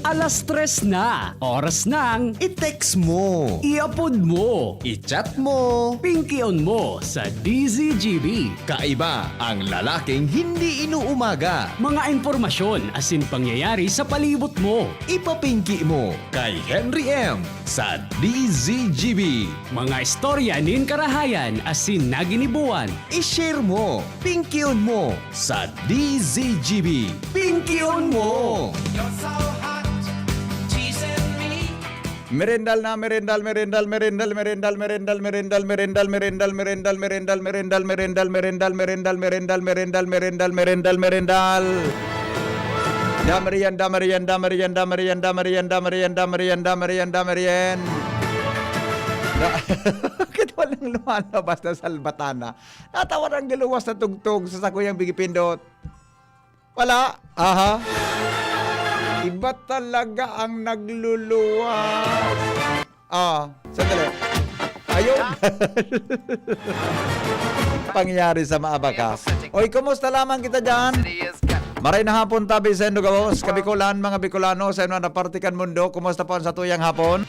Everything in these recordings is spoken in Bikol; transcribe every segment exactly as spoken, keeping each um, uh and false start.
Alas tres na, oras ng i-text mo, i-upload mo, i-chat mo, pingkion mo sa D Z G B. Kaiba ang lalaking hindi inuumaga. Mga impormasyon asin pangyayari sa palibot mo. Ipapingki mo kay Henry M sa D Z G B. Mga istorya nin karahayan asin naginibuan. I-share mo, pingkion mo sa D Z G B. Pingkion mo! You're so hot, teasing me. Merendal na, merendal, merendal, merendal, merendal, merendal, merendal, merendal, merendal, merendal, merendal, merendal, merendal, merendal, merendal, merendal, merendal, merendal, merendal, merendal. Damarian, damarian, damarian, damarian, damarian, damarian, damarian, damarian, damarian. Da-, bakit walang lumalabas na salbatana? Natawa ng galuwas na tugtog sa sakuyang bigipindot. Wala. Aha. Iba talaga ang nagluluwas. Ah, sandali. Ayun. Pangyayari sa maabaka. Oy, kumusta lamang kita dyan? Maray na hapon, tabi sa Indo Gabos, Kabikulan, mga Bicolano, sa inyo na parte kan mundo. Kumusta po ang satuyang hapon?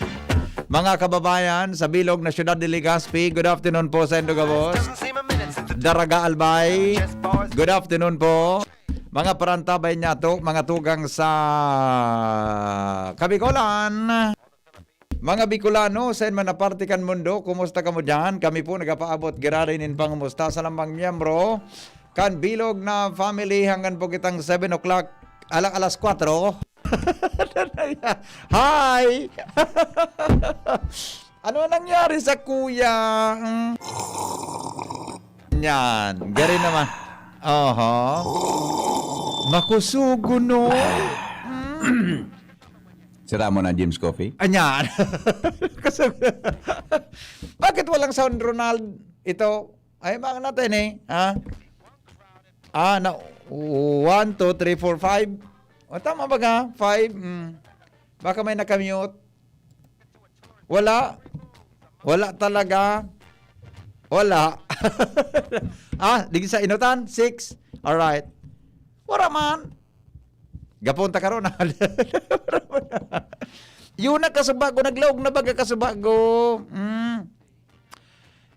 Mga kababayan sa bilog na siyudad de Legazpi, good afternoon po sa Indo Gabos. Daraga Albay, good afternoon po. Mga parantabay niyato, mga tugang sa Kabikolan. Mga Bicolano, sa man na parte kan mundo, kumusta kamo diyan? Kami po nagapaabot giraray nin pangumusta sa lambang miyembro kan bilog na family hanggang po kitang seven o'clock, ala-, alas kwatro. Hi! Ano nangyari sa kuya? Mm. Yan, gari naman. Oho. Makusugo, no? Mm. Sira mo na, James Coffee? Anyan. Kasi, bakit walang sound, Ronald? Ito, ay, baka natin eh, ha? Ah, na, one, two, three, four, five. O, tama ba ka? Five? Mm. Baka may nakamute. Wala. Wala talaga. Wala. Ah, digdi sa inutan? Six. Alright. Wala man. Gapon ta karon. Yun na, kasubago, naglaog na baga, kasubago. Mm.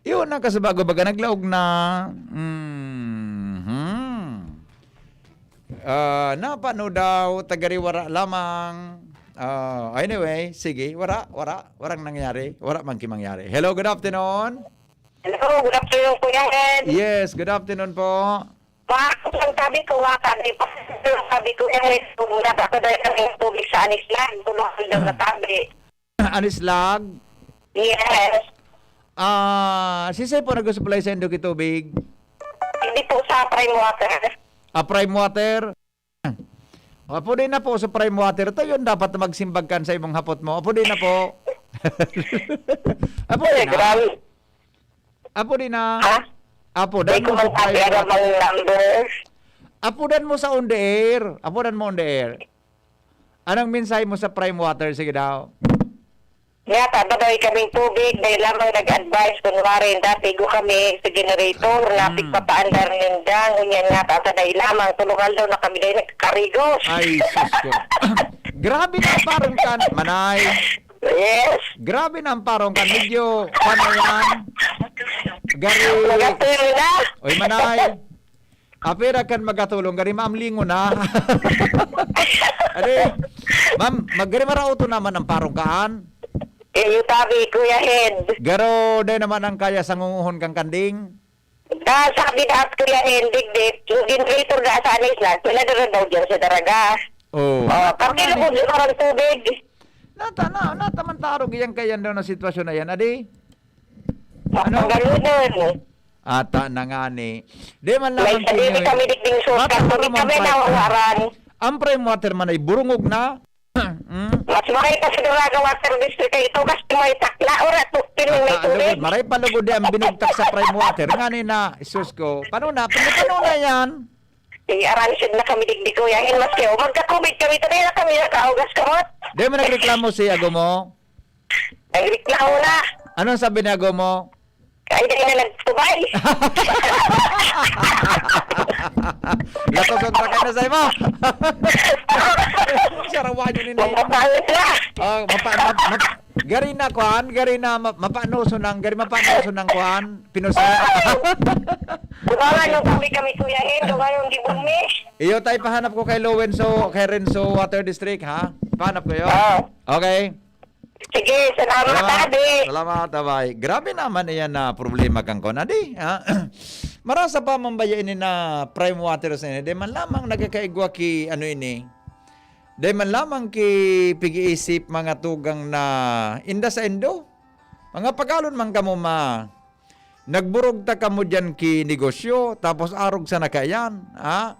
Yun na, kasubago, baga, naglaog na. Mhm. Ah, napano daw, tagariwara lamang. Ah, anyway, sige, wara, wara, warang nangyari. Wara man ki mangyari. Hello, good afternoon. Hello, good afternoon, Kuya Ed. Yes, good afternoon po. Bakit ang sabi ko, waka, di ba? Sabi ko, eh, dapat na yung tubig sa Anislan. Tulungan daw na tabi. Anislag? Yes. Ah, si Sir po nag-supply sa indo ki tubig? Hindi po sa Prime Water. Ah, Prime Water? Apo din na po sa Prime Water. Ito yun, dapat na magsimbag kan sa imong hapot mo. Apo din na po. Apo Eh, din na. grabe. Apo din na. Ha? Apo, Di dan ko mo sa man Prime sabi ang Water. Mga number. Apo dan mo sa on the air. Apo dan mo on the air. Anong mensahe mo sa Prime Water? Sige daw. Nga, tabagay kaming tubig, dahil lamang nag-advise, kunwari, dati go kami sa generator, napig Mm. papaandar nindang, ngunyan nga, tata dahil lamang, tulungan daw na kami dahil nagkakarigos. Ay, sus ko. Grabe na parang kan, manay. Yes. Grabe na ang parang kan. Medyo, paano yan? Gari. Nagatuloy na. Oy, manay. Apira kan magatulong, gari maamlingon na. Ade, ma'am, magari marauto naman ang parungkaan. Eh, yung sabi, Kuya Ed. Garo, day naman ang kaya sa ngunguhon kang kanding. Ah, sabi dapat, Kuya Ed, digdit, yung generator na sa anis na, pinadara daw dyan sa daraga. Oh. Oh, Ano kami naman lubog eh? yung parang tubig. Nata, na, nata man tarog iyang kayan daw na sitwasyon na yan, adi? Ano? Ang ganun. Ata na nga ni. Di man May lamang sabi kinyo- kami digding suka, Mata kami mo naman kami pa. nawawaran. Ang Prime Water man ay burungog na. Mm. Mas maray pa sa Daraga Water District kay ito kasi may takla, ora to, pining may Ata, tubig. lugod. Maray pa lugod di ang binugtak sa Prime Water. Nga ni na, Isus ko. Paano na? Paano, paano na yan? Sige, aransid na kami digdi, Kuya. Yan, mas kayo. Magkatubig kami, tayo na kami nakaugas kamot. Di mo nagreklamo si ago mo? Nagreklamo na. Anong sabi ni ago mo? Ay, dahil na nagtubay. Latoson pa kayo na sa imo. Sarawan yun, hindi. Mapapangit na. Oh, mapa-, map-, map-, gari na, kwan, gari na, ma-, mapanoso nang, gari mapanoso nang, kwan, pinusa. Bukawan yung kami, kami, Kuya Ed, bukawan yung gibong mi. Iyo, tayo pahanap ko kay Lowenzo, kay Renzo Water District, ha? Pahanap ko yun. Oo. Okay. Sige, salamat, Salamat. Adi. Salamat, abay. Grabe naman iyan na problema kang kon, adi, ha? Marasa pa man baya ini na Prime Waters na ini. Di man lamang nagkakaigwa ki, ano ini? Di man lamang ki pig-iisip mga tugang na inda sa indo. Mga pagalon man kamo ma. Nagburog ta kamo diyan ki negosyo, tapos arog sana kaiyan, ha?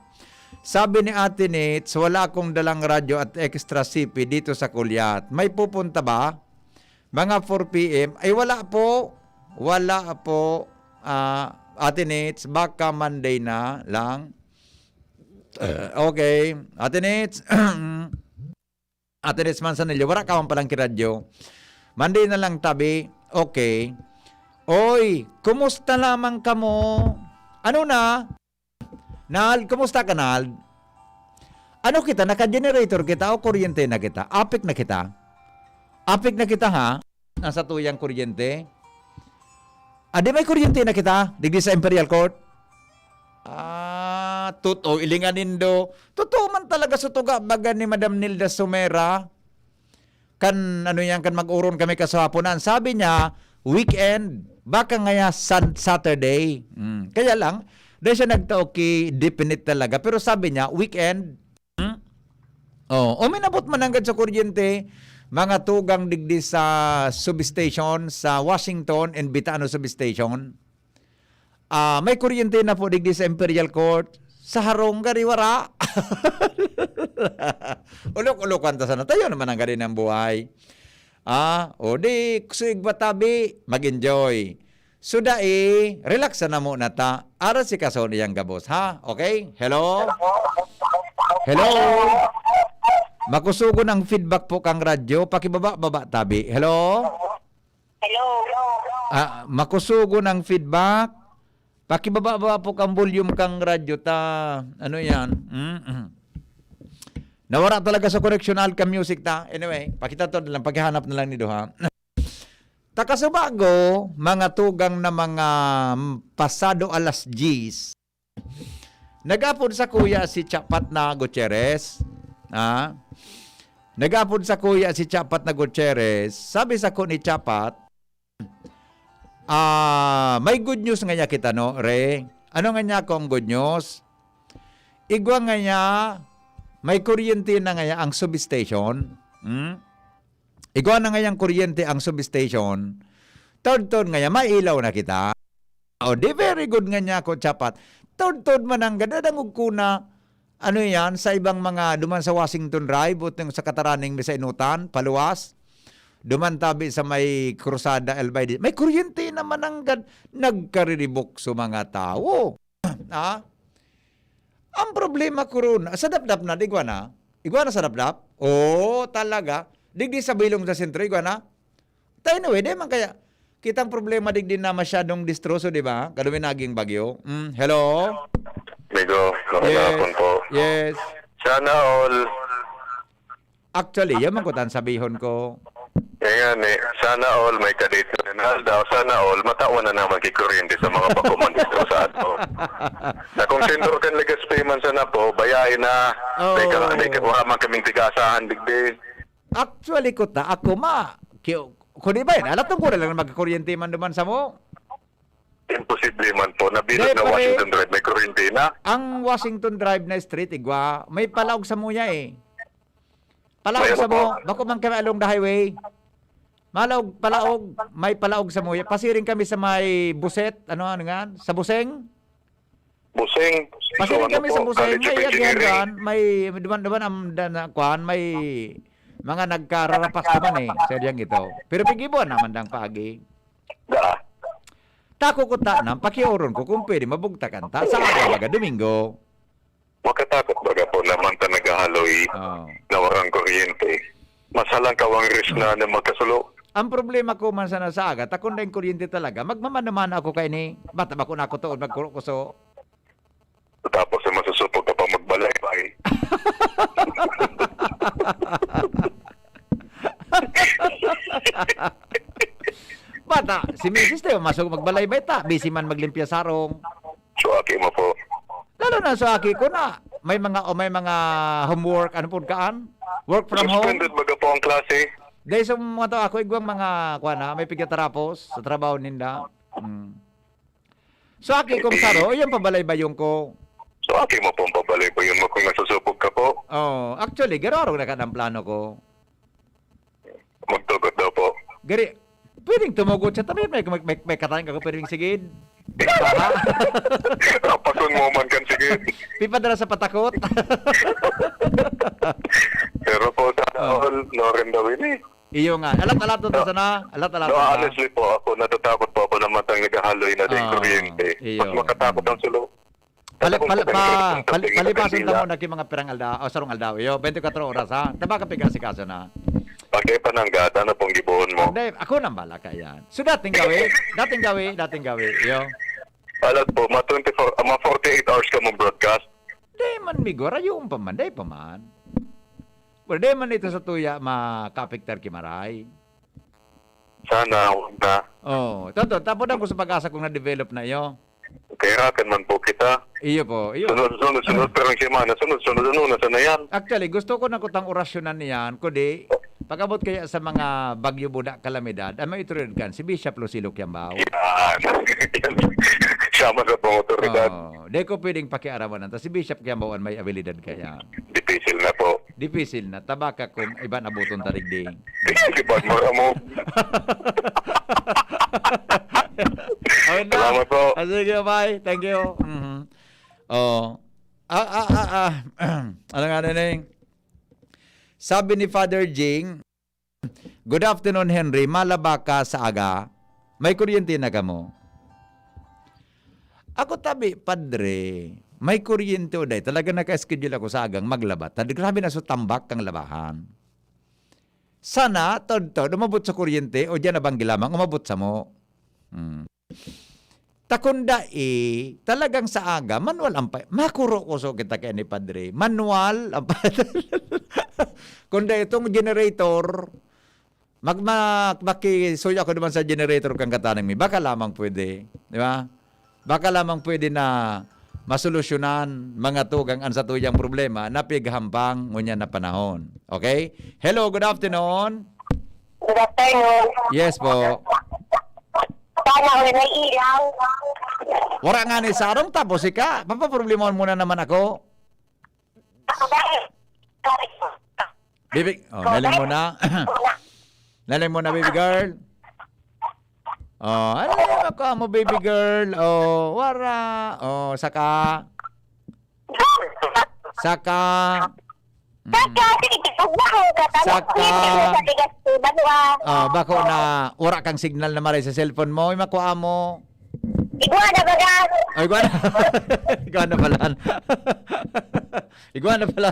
Sabi ni Ate Nits, "Wala akong dalang radyo at extra C P dito sa Kulyat. May pupunta ba?" Mga four P M. Ay, wala po. Wala po, ah, Ate Nits. Baka Monday na lang. Eh, okay. Ate Nits. Ate Nits Manzanillo, wala ka man palang kiradyo. Monday na lang, tabi. Okay. Oy, kumusta lamang kamo? Ano na? Nald, kumusta ka, Nald? Ano kita? Naka-generator kita o kuryente na kita? Apik na kita? Apik na kita, ha? Nasa tuyang kuryente. Ah, di may kuryente na kita? Digdi sa Imperial Court? Ah, totoo, ilingan nindo. Totoo man talaga sa tuga, baga ni Madam Nilda Sumera. Kan, ano yan, kan mag-oron kami kasuhaponan. Sabi niya, weekend, baka ngaya Sun-, Saturday. Mm. Kaya lang, dahil siya nagtao ki definite talaga. Pero sabi niya, weekend. Hmm? Oh, uminabot man nanggad sa kuryente, mga tugang digdi sa substation, sa Washington and Bitano substation. Ah, may kuryente na po digdi sa Imperial Court. Sa harong gari, wara. Ulok-ulokan ta sana. Tayo naman ang gari ng buhay. Ah, o di, suig matabi, mag-enjoy. So, dai, relax na mo na ta. Ara si kason iyang gabos, ha? Okay? Hello? Hello? Makusugon ang feedback po kang radyo. Pakibaba-baba tabi. Hello? Hello? Ah, makusugon ang feedback. Pakibaba-baba po kang volume kang radyo ta. Ano yan? Mm-mm. Nawara talaga sa koneksyon, Alka Music ta. Anyway, pakita to na lang, paghahanap na lang ni Duha. Takasubago, mga tugang na mga, mm, pasado alas diyes. Nag-apod sa kuya si Chapat na Gutierrez. Ah? Nag-apod sa kuya si Chapat na Gutierrez. Sabi sa ko ni Chapat, ah, may good news nga niya kita, no, Re? Ano nga niya akong good news? Igwa nga niya, may kuryente na nga niya ang substation. Hmm? Igwa na ngayang kuryente ang substation, todtod ngaya mailaw na kita. O di, very good nga niya ako, Chapat. Todtod mananggad, nadangog ko na, ano yan, sa ibang mga, duman sa Washington Drive, o itong sa Kataraning, may sa Inutan, paluwas. Duman tabi sa may Cruzada, El Baidis. May kuryente na mananggad, nagkariribok sa mga tao. Ha? Ang problema ko ron, sa Dapdap na, igwa na? Igwa na sa Dapdap? Oo, talaga. Digdi sa Bilong sa sentro, igwa na? Tayo na, di man kaya. Kitang problema digdi na masyadong distroso, di ba? Kadumi naging bagyo. Mm, hello? Migo, magandang Yes. hapon po. Yes. Sana all, Actually, yan man ko tan sabihon ko. Ayan eh, sana all may kadate na rin. Aldaw, sana all matawan na naman ki kuryente sa mga bako man dito sa ato. Na kung sendor kan Legazpi man sana po, bayai na, Oh. may ka, may ka, wala man kaming tigasahan digdi. Actually, kuta, ako ma, ki-, kung di ba yun, alatong ko na lang magkakuryente man duman sa mo. Imposible man po. Nabilog Di, na pare. Washington Drive, may kuryente na. Ang Washington Drive na street, igwa, may palaog sa muya eh. Palaog Mayroon sa mo, po. bako man kami along the highway. Malaog, palaog, may palaog sa muya. Pasiring kami sa may Buset, ano, ano nga, sa Buseng. Buseng. Pasiring So, ano kami sa po, Buseng. College of May, yan, Engineering. yan, may, duman, duman, am, da, na, kwan, may mga nagkararapas naman eh, sa diyang ito. Pero pigibuan naman dang paagi. Da. Tako ko ta na, pakioron ko kung pwede mabugtakan ta sa aga, baga Domingo. Makatakot baga po naman ta naghahaloy Oh. na warang kuryente. Masalang kawang risk na na magkasulo. Ang problema ko man sana sa aga, ta kung daing kuryente talaga, magmamano-mano ako kay ni, bata ba ko na ako tuod magkurukuso? Tapos na masusupog ka pa magbalaybay. Bata, si misis tayo, masog magbalaybay ta, busy man maglimpya sarong. So, aki mo po. Lalo na sa aki ko na, may mga, o may mga homework, ano po kaan? Work from home. Suspended baga po ang klase. Dahil sa mga to, ako igwang mga, kuwan na, may pigatarapos sa trabaho ninda. Hmm. So, aki kong saro, yan pabalaybayon ko. So, aki mo pong pabalaybayon mo kung nasusupog ka po. Oh, actually, garorong na ka ng plano ko. Magtugot daw po. Gari, pwedeng tumugot siya. Tabi, may, may, may, may katayan ka ko, pwedeng sigid. Taha. Rapason mo man kan sige. Pipadala sa patakot. Pero po, sa Oh. all, no rin daw ini. Iyo nga. Alat-alat to sana. Alat-alat No, to sana. Honestly po, ako, natatakot po ako naman tang naghahaloy na din Ah, kuryente. iyo. Mas makatakot ang sulo. Pali, Ako pali, po, pa, ang pali, tingin palipason sa ta muna ki mga pirang aldaw, o sarong aldaw, iyo, twenty-four oras, ha? Taba ka pigasikaso na. Pag pananggat, ano pong gibuhon mo? Dahil, ako nang bala ka yan. So, dating gawi, dating gawi, dating gawi, iyo. Alam po, ma twenty-four, ah, ma forty-eight hours ka mong broadcast. Dahil man, migo, rayoon pa man, dahil pa man. Well, dahil man ito sa tuya, makapiktar kimaray. Sana, huwag na. Oh, toto, tapos ang gusto pag-asa kung na-develop na iyo. Kahirakan man po kita. Iyo po, iyo. Sunod-sunod, sunod, pero ang semana, sunod-sunod, ano na sana yan? Actually, gusto ko na kutang orasyonan niyan, kundi, pag-abot kaya sa mga bagyo buda, kalamidad, ang may otoridad kan, si Bishop Lucilo Kiambao. Yan. Siya man sa pang otoridad. Oh, di ko pwedeng pakiaraman ta. Si Bishop Kiambao ang may abilidad kaya. Difícil na po. Difícil na. Tabaka kung iba nabuton ta digdi. Sige, si Badmar Amo. Ayun na. Salamat po. Ah, sige, bye. Thank you. Mhm. Oh. Ah, ah, ah, ah. Ano nga na, Neng? Sabi ni Father Jing, "Good afternoon, Henry. Malaba ka sa aga? May kuryente na kamo?" Ako tabi, Padre, may kuryente o day. Talaga naka-schedule ako sa agang maglaba. Tad-, grabe na so tambak kang labahan. Sana, tod-tod, umabot sa kuryente o diyan na banggi lamang, umabot sa mo. Hmm. Ta kun dai, talagang sa aga, manual ang pa-, makuro-kuso kita kay ni Padre. Manual ang pa-, kun dai itong generator, mag-, mag-, makisuya ko naman sa generator kan katanang mi. Baka lamang pwede, di ba? Baka lamang pwede na masolusyonan, mga tugang, ang satuyang problema na pighampang ngunyan na panahon. Okay? Hello, good afternoon. Good afternoon. Yes po. Sana all may ilaw. Wala nga ni sarong, tapos ika, papaproblemahon mo na naman ako. Ako dahil, Baby, oh, naling mo na. Naling mo na, baby girl. Oh, ano yung ako mo, baby girl? Oh, wara. Oh, saka, saka, mm. Saka, sige, huwag na akong katanong. Saka, Hindi mo sa tigas, diba, diba? Oh, bako na, wara kang signal na maray sa cellphone mo, yung makuha mo. Iguana ba, guys? Oh, iguana. Iguana pala. Iguana pala.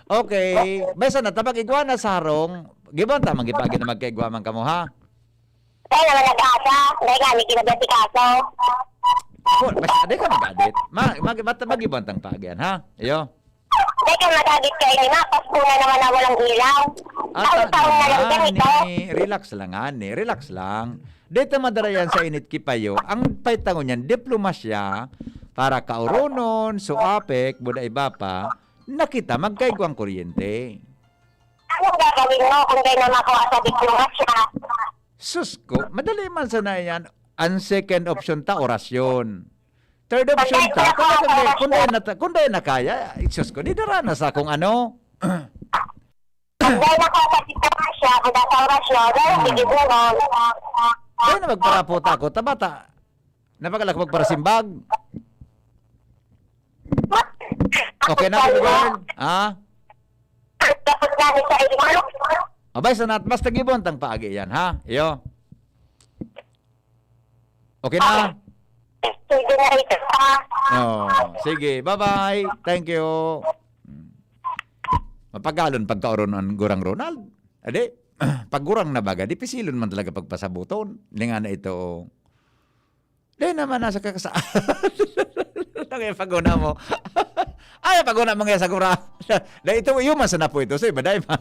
Okay. Besa na, tabang iguana, sarong. Gibon ta, magipagi na magkaigwa man kamo, ha? Kaya naman nag-asa. Dahil nga, may kinabati kaso. Oh, mas, di ka mag-adit. Ma, mag, mag, mag-ibon tang pagian, ha? Iyo. Dahil ka mag-adit kayo ni Ma, Pasko na naman na walang ilaw. Ata Taon-taon na lang naman, ganito. Eh. Relax lang, ani. Relax lang. Dito madarayan sa init kipayo. Ang paitangon niyan, diplomasya para kauronon, suapek, buda iba pa, na kita magkaigwang kuryente. Anong gagawin mo kung di na makuha sa diplomasya? Sus ko, madali man sana yan. Ang second option ta, orasyon. Third option ta, kung di, kung di, kung di na ta-, kung di na kaya, sus ko, di dara na sa kung ano. Kung di na makuha sa diplomasya, kung di sa orasyon, dahil Hmm. sige, buwan. Kaya na magparapo ta ako, tabata. Napakala ko magparasimbag. Okay na, baby girl? Ha? Tapos na ni sa inyo. Abay, sanat, basta gibon tang paagi yan, ha? Iyo. Okay na? Sige na ito, ha? Oh, sige, bye-bye. Thank you. Hmm. Mapagalon pagkaoron ang gurang Ronald. Adi, pag gurang na baga, dipisilon man talaga pagpasabuton. Linga na ito. Di naman nasa kakasa-, Ano kaya pag-una mo? Ay, pag-una mo nga sa gura. Na ito, iyo man sana po ito. Sa iba, dahil man.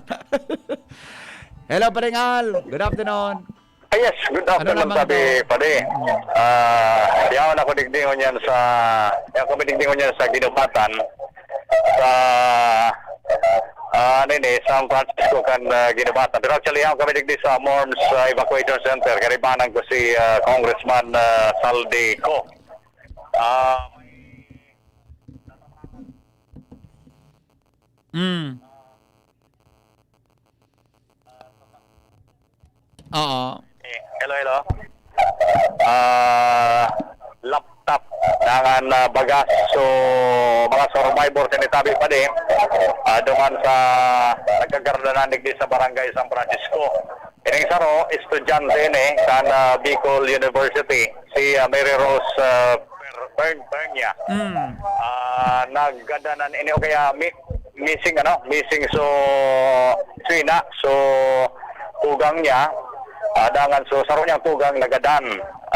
Hello, Paring Al. Good afternoon. Ah, yes, good Ano afternoon, naman sabi, ito? Pare. Mm. Ah, yaon ako digdi ngunyan sa, yaon kami digdi ngunyan sa Guinobatan. Sa, ah, ano ini, San Francisco kan, ah, Guinobatan. Pero actually, yaon kami digdi sa Morms, ah, Evacuation Center. Karibanan ko si, ah, Congressman, ah, Saldi Co. Ah, Mm. Oo. Eh, hello, hello. Ah, laptop, dangan, ah, bagas. So, mga survivors ini tabi pa din. Ah, duman sa nagkagardanan digdi sa Barangay San Francisco. Ining saro, estudyante ini kan, ah, Bicol University, si, ah, Mary Rose, ah, Per-, Pern-, Pernia. Mm. Ah, naggadanan ini o kaya mi-, missing, ano, missing so, suina, so, tugang niya, ah, dangan so, saro niyang tugang nagadan.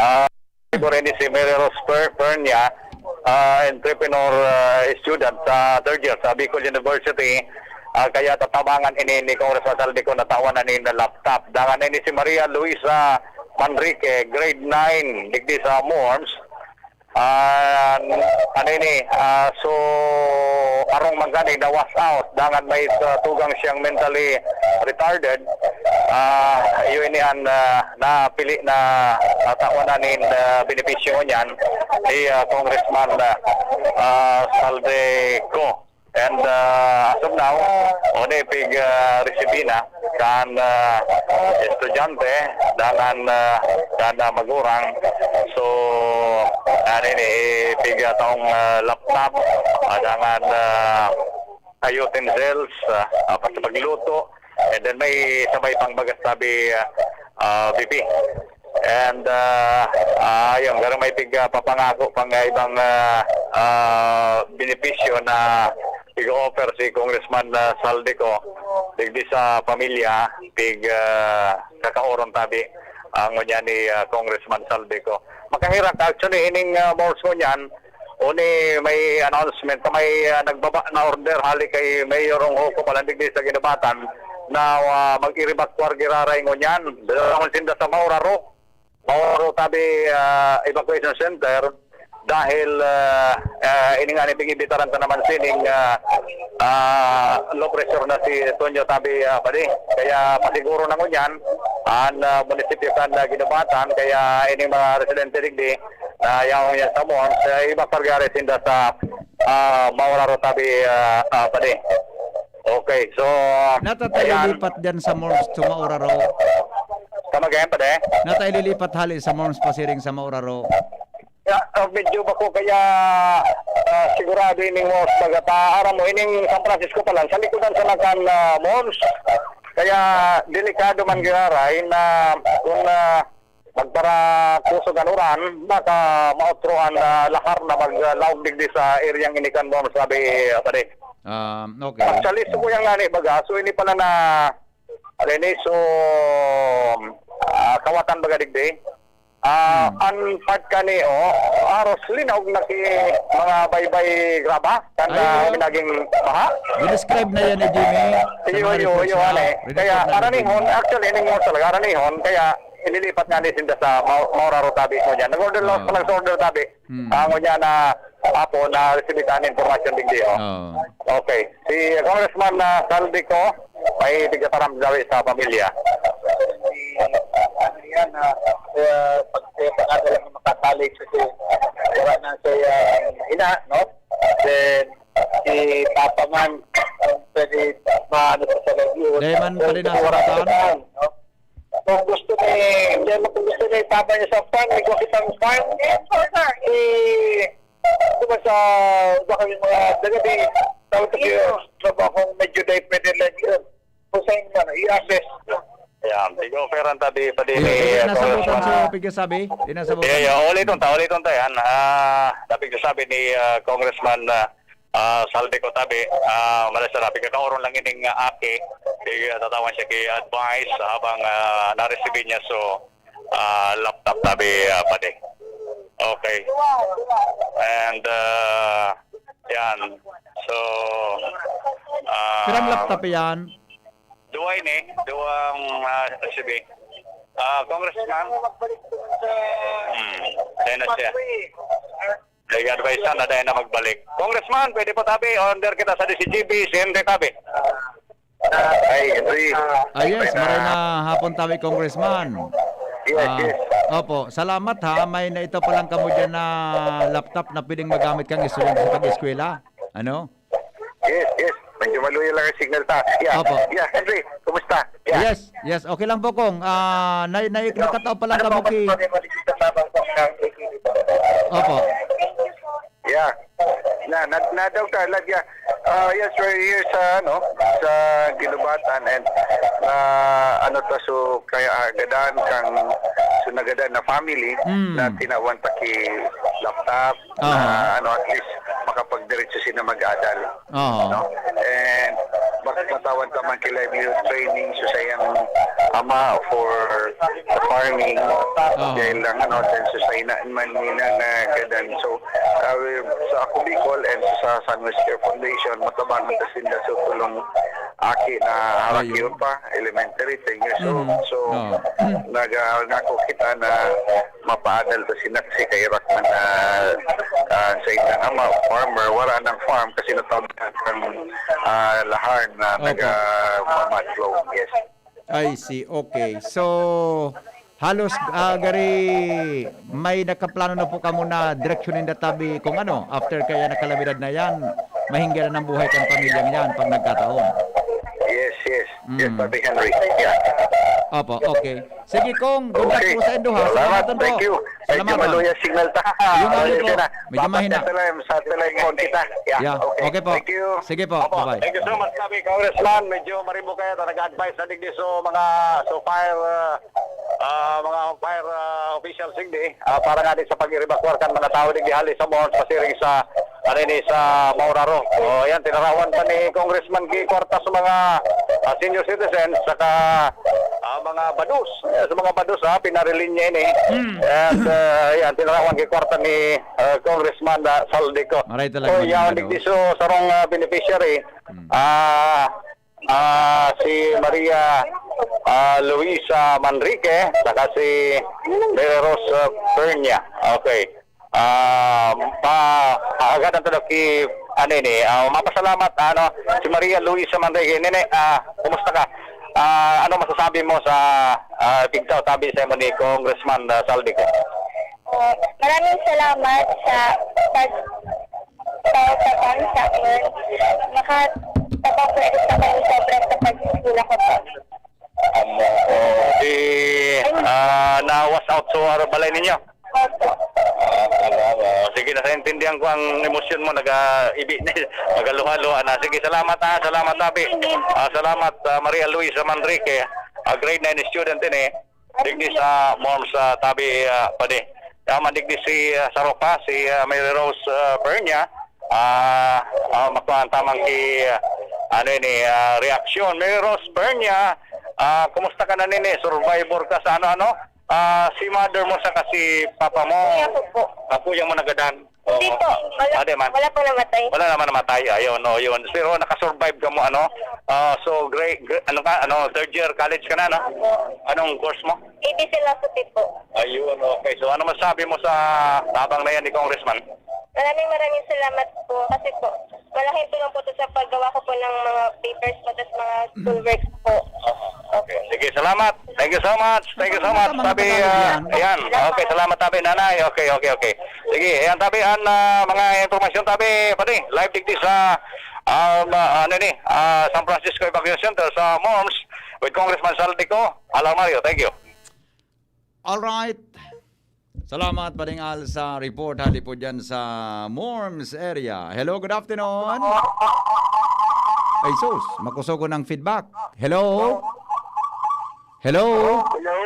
Ah, siguro ini si Mary Rose Per-, Pernia, ah, entrepreneur, ah, student sa third year sa Bicol University. Ah, kaya tatabangan ini ni Congressman Saldi Co na tawan na nin laptop. Dangan ini si Maria Luisa Manrique, grade nine, digdi sa Morms. Ah, ano ini? Ah, so, arong man gani, na-wash out. Dangan may sa tugang siyang mentally retarded. Ah, iyo ini an, ah, napili na, ah, tawan na nin, ah, benepisyo niyan ni, ah, Congressman, ah, ah, Saldi Co. And, ah, as of now, oni pig, ah, resibi na kan, ah, estudyante, dangan, ah, kan, ah, magurang. So, ano ini, pig, ah, taong, ah, laptop, ah, dangan, ah, utensils, ah, ah, pati pagluto, and then may sabay pang bagas tabi, ah, ah, V P. And, ah, ah, ayun, pero may pig, ah, papangako pang, ah, ibang, ah, ah, benepisyo na pig-offer si Congressman, ah, Saldi Co. Digdi sa pamilya, pig, ah, kakaoron tabi ang ngunyan ni, ah, Congressman Saldi Co. Makaherak, actually, ining, ah, malls ngunyan, uni may announcement na may, ah, nagbaba na order hali kay Mayor Ong Coco Palan digdi sa Guinobatan na, ah, mag-evacuar giraray ngunyan. Dalawan sinda sa Mauraro. Mauraro tabi, ah, evacuation center dahil, ah, ah, ini nga ni pag-imbitaran ta naman sining, ah, ah, low pressure na si Tonyo tabi, ah, padi. Kaya pasiguro na ngunyan, an, ah, munisipyo kan, ah, Guinobatan, kaya ining mga residente digdi, na yaon niya sa Mons, eh, iba pargari sinda sa, ah, Mauraro tabi, ah, ah, padi. Okay, so, Nata ta ayan. Ililipat diyan sa Mons to Mauraro. Tama ganyan, padi? Nata ililipat hali sa Mons pasiring sa Mauraro. Ya, ah, medyo bako kaya, ah, sigurado ining Mons baga ta, aram mo, ining San Francisco pa lang, sa likodan sa nakan, ah, Mons. Kaya delikado man giraray na kung, ah, magparakusog an uran, baka maotro an, ah, lahar na maglaog digdi sa eryang ini kan Mons, sabi, ah, pare. Ah, okay. Actually, so kuyang nani baga, so ini pala na, ano ini, so, ah, kawatan baga digdi. Ah, Hmm. An part kani, oh, aros linaog na ki mga baybay graba, kan, Ay, ah, oo. Naging baha. Dinescribe na yan ni Jimmy. Sa Iyo, mga iyo, reports iyo, niya. Ale. Dinescribe Kaya na ni aranihon, Jimmy. Actually, ining mo talaga, aranihon, kaya inilipat nga ni sinda sa Mau-, Mauraro tabi mo dyan. Nag-order lang Oo. Sa nag-order tabi. Hmm. Ah, ngunyan na, apo, na-receive an impormasyon digdi, oh. Oo. Okay. Si Congressman, ah, Saldico, may tigataram daw sa pamilya. Ano yan, ah, eh, pag, eh, baka na lang makatali kasi wala na sa, ah, ina, no? Then, si Papa man, ang pwede maano pa sa lagyo. Dahil man Then, pala nasa wala sa Bataan. Bataan, no? Kung gusto ni, hindi mo kung gusto ni Papa niya sa farm, may kitang farm. Eh, diba sa, baka yung mga daga di, tawag ko yung trabaho medyo dahil pwede lang yun. Kung saan man, i-assess. Yan, tig-offeran ta di, pa di Iyo, ni, iyo, uh, nasabutan Congressman. So, pigsasabi? Iyo, nasabutan. Iyo, iyo, uliton ta, uliton ta yan. Ah, dapat sabi ni, uh, Congressman, uh, ah, Saldico tabi, ah, malas na, pigkakaoron lang ining, ah, aki, tig-, tatawan siya ki advice habang, ah, na-receive niya so, ah, laptop tabi, ah, padi. Okay. And, ah, yan. So, ah, Pirang laptop yan? Duwa ini, duwang, ah, S U V. Ah, Congressman? Hmm, kaya na siya. Nag-advise na, na dahil na magbalik. Congressman, pwede po tabi, under kita sa D C G B, C N T tabi. Ay, Henry. Ah, yes, maray na hapon tabi, Congressman. Yes, Ah, yes. Opo, salamat ha. May naito pa lang kamo dyan na laptop na pwedeng magamit kang estudyante sa pag-eskwela. Ano? Yes, yes. Medyo maluya lang ang signal ta. Yeah. Opo. Yeah, Henry, kumusta? Yeah. Yes, yes. Okay lang po, Kong. Ah, na, na, nakatao pa lang Ano kamo po, ki- ano po, ano po, Opo. Yeah. Na, na, nadaw ka, Ladia. Ah, yes, we're here sa, ano, sa Guinobatan and, ah, ano ta, so, kaya agadan kang, so, nagadan na family Mm. na tinawan ta ki laptop, Oo. Na, ano, at least makapagdiretso sila mag-adal. Oo. No? And bak-, matawan ta man ki livelihood training sa sayang ama for farming. Oo. Dahil lang, ano, dahil sa sayang man nila na gadan. So, uh, we, sa Ako Bicol and sa San Jose Care Foundation, matabangan ta sinda sa tulong aki na harak Ayun. Yun pa, elementary, ten years old. Mhm. So, Oo. Nag-, ah, ngako kita na mapaadal ta si Naksi kay Rockman na, ah, sa inyong ama, farmer, wala nang farm kasi natawag na ang, ah, lahar na Opo. Naga-, mamadlo. Yes. I see. Okay. So, halos, ah, gari, may nakaplano na po kamo na direksyon ninda tabi kung ano, after kaya na kalamidad na yan, mahinggan na ng buhay kang pamilyang yan pag nagkataon. Yes, yes. Yes, Mm. Papi Henry. Yeah. Opo, okay. Sige, Kong. Good luck Okay. Po sa indo, ha. Salamat. Salamat po. Thank you. Medyo Salamat, ha. Maluya signal ta. Yun nga Maluya po. Signal. Medyo Dapat mahina. Sa tele-, sa telephone kita. Yeah, Yeah, okay. Okay po. Thank you. Sige po. Opo. Bye-bye. Thank you so much, sabi Congressman. Medyo marimbo kaya ta nag-advise na digdi so mga, so fire, uh, uh, mga fire, uh, officials digdi, uh, para nga din sa pag-evacuar kan mga tao digdi hali sa Mons, pasiring sa, ano ini, sa Mauraro. O, yan, tinarawan pa ni Congressman Kiko Arta sa mga, uh, senior citizens, saka, uh, Mga bados, eh, sa mga bados, ha, pinarilinya ini. Hmm. At, ah, yan, tinarawan kay kwarta ni, ah, Congressman, ah, Saldico. Maray talaga So, mga yan, bados. Digdi so, sarong, ah, beneficiary, Hmm. ah, ah, si Maria, ah, Luisa Manrique, saka si Mary Rose, ah, Pernia. Okay. Ah, pa, agad ang tadok ki, ano ini, ah, mapasalamat, ano, si Maria Luisa Manrique. Nene, ah, kumusta ka? Ah, ano masasabi mo sa, ah, pigtaw tabi sa imo ni Congressman, ah, Saldico? Ah, maraming salamat sa pag-, pagtabang sa akin. Nakatabang po ito sa akin sobra sa pag-eskwela ko po. Amo, oh, di, ah, na-wash out sa balay ninyo? Opo. Ah, ah, ah, sige, nasaintindihan ko ang emosyon mo, naga-, ibi-, nagaluha-luha na. Sige, salamat, ah, salamat, Abi. Ah, salamat, ah, Maria Luisa Manrique, ah, grade nine student ini. Digdi sa Morms, ah, tabi, ah, padi. Yaman digdi si, ah, Saropa, si, ah, Mary Rose, ah, Pernia. Ah, ah, makuha ang tamang ki, ah, ano ini, ah, reaksyon. Mary Rose Pernia, ah, kumusta ka na nini? Survivor ka sa ano-ano? Ah, si mother mo sa kasi papa mo? Hindi ako po. Ako yung mo nagadan. Oo. Hindi po. Wala, Ade man. Wala po namatay. Wala naman namatay. Ayun, no, yun. Pero nakasurvive ka mo, ano? Ah, so, grade, gra-, ano ka? Ano, third year college ka na, no? Opo. Anong course mo? A B philosophy po. Ayun, okay. So, ano masabi mo sa tabang na yan ni Congressman? Maraming maraming salamat po kasi po, malaking tulong po 'to sa paggawa ko po ng mga papers po, tas mga school works po. Oo, okay. Sige, salamat. Thank you so much. Thank you so much. Ano naman Tabi, ang Tagalog ah, yan? Ayan. Okay, salamat, Tabi, Nanay. Okay, okay, okay. Sige, ayan, Tabi, ang, ah, mga impormasyon, Tabi, pati, live digdi sa, um, ah, ano ni, ah, San Francisco Evacuation Center sa Morms with Congressman Saldico Alarmario. Thank you. Alright. Salamat, Pading Al, sa report. Hali po dyan sa Morms area. Hello, good afternoon. Ay, sus, makusogon ang feedback. Hello? Hello? Hello?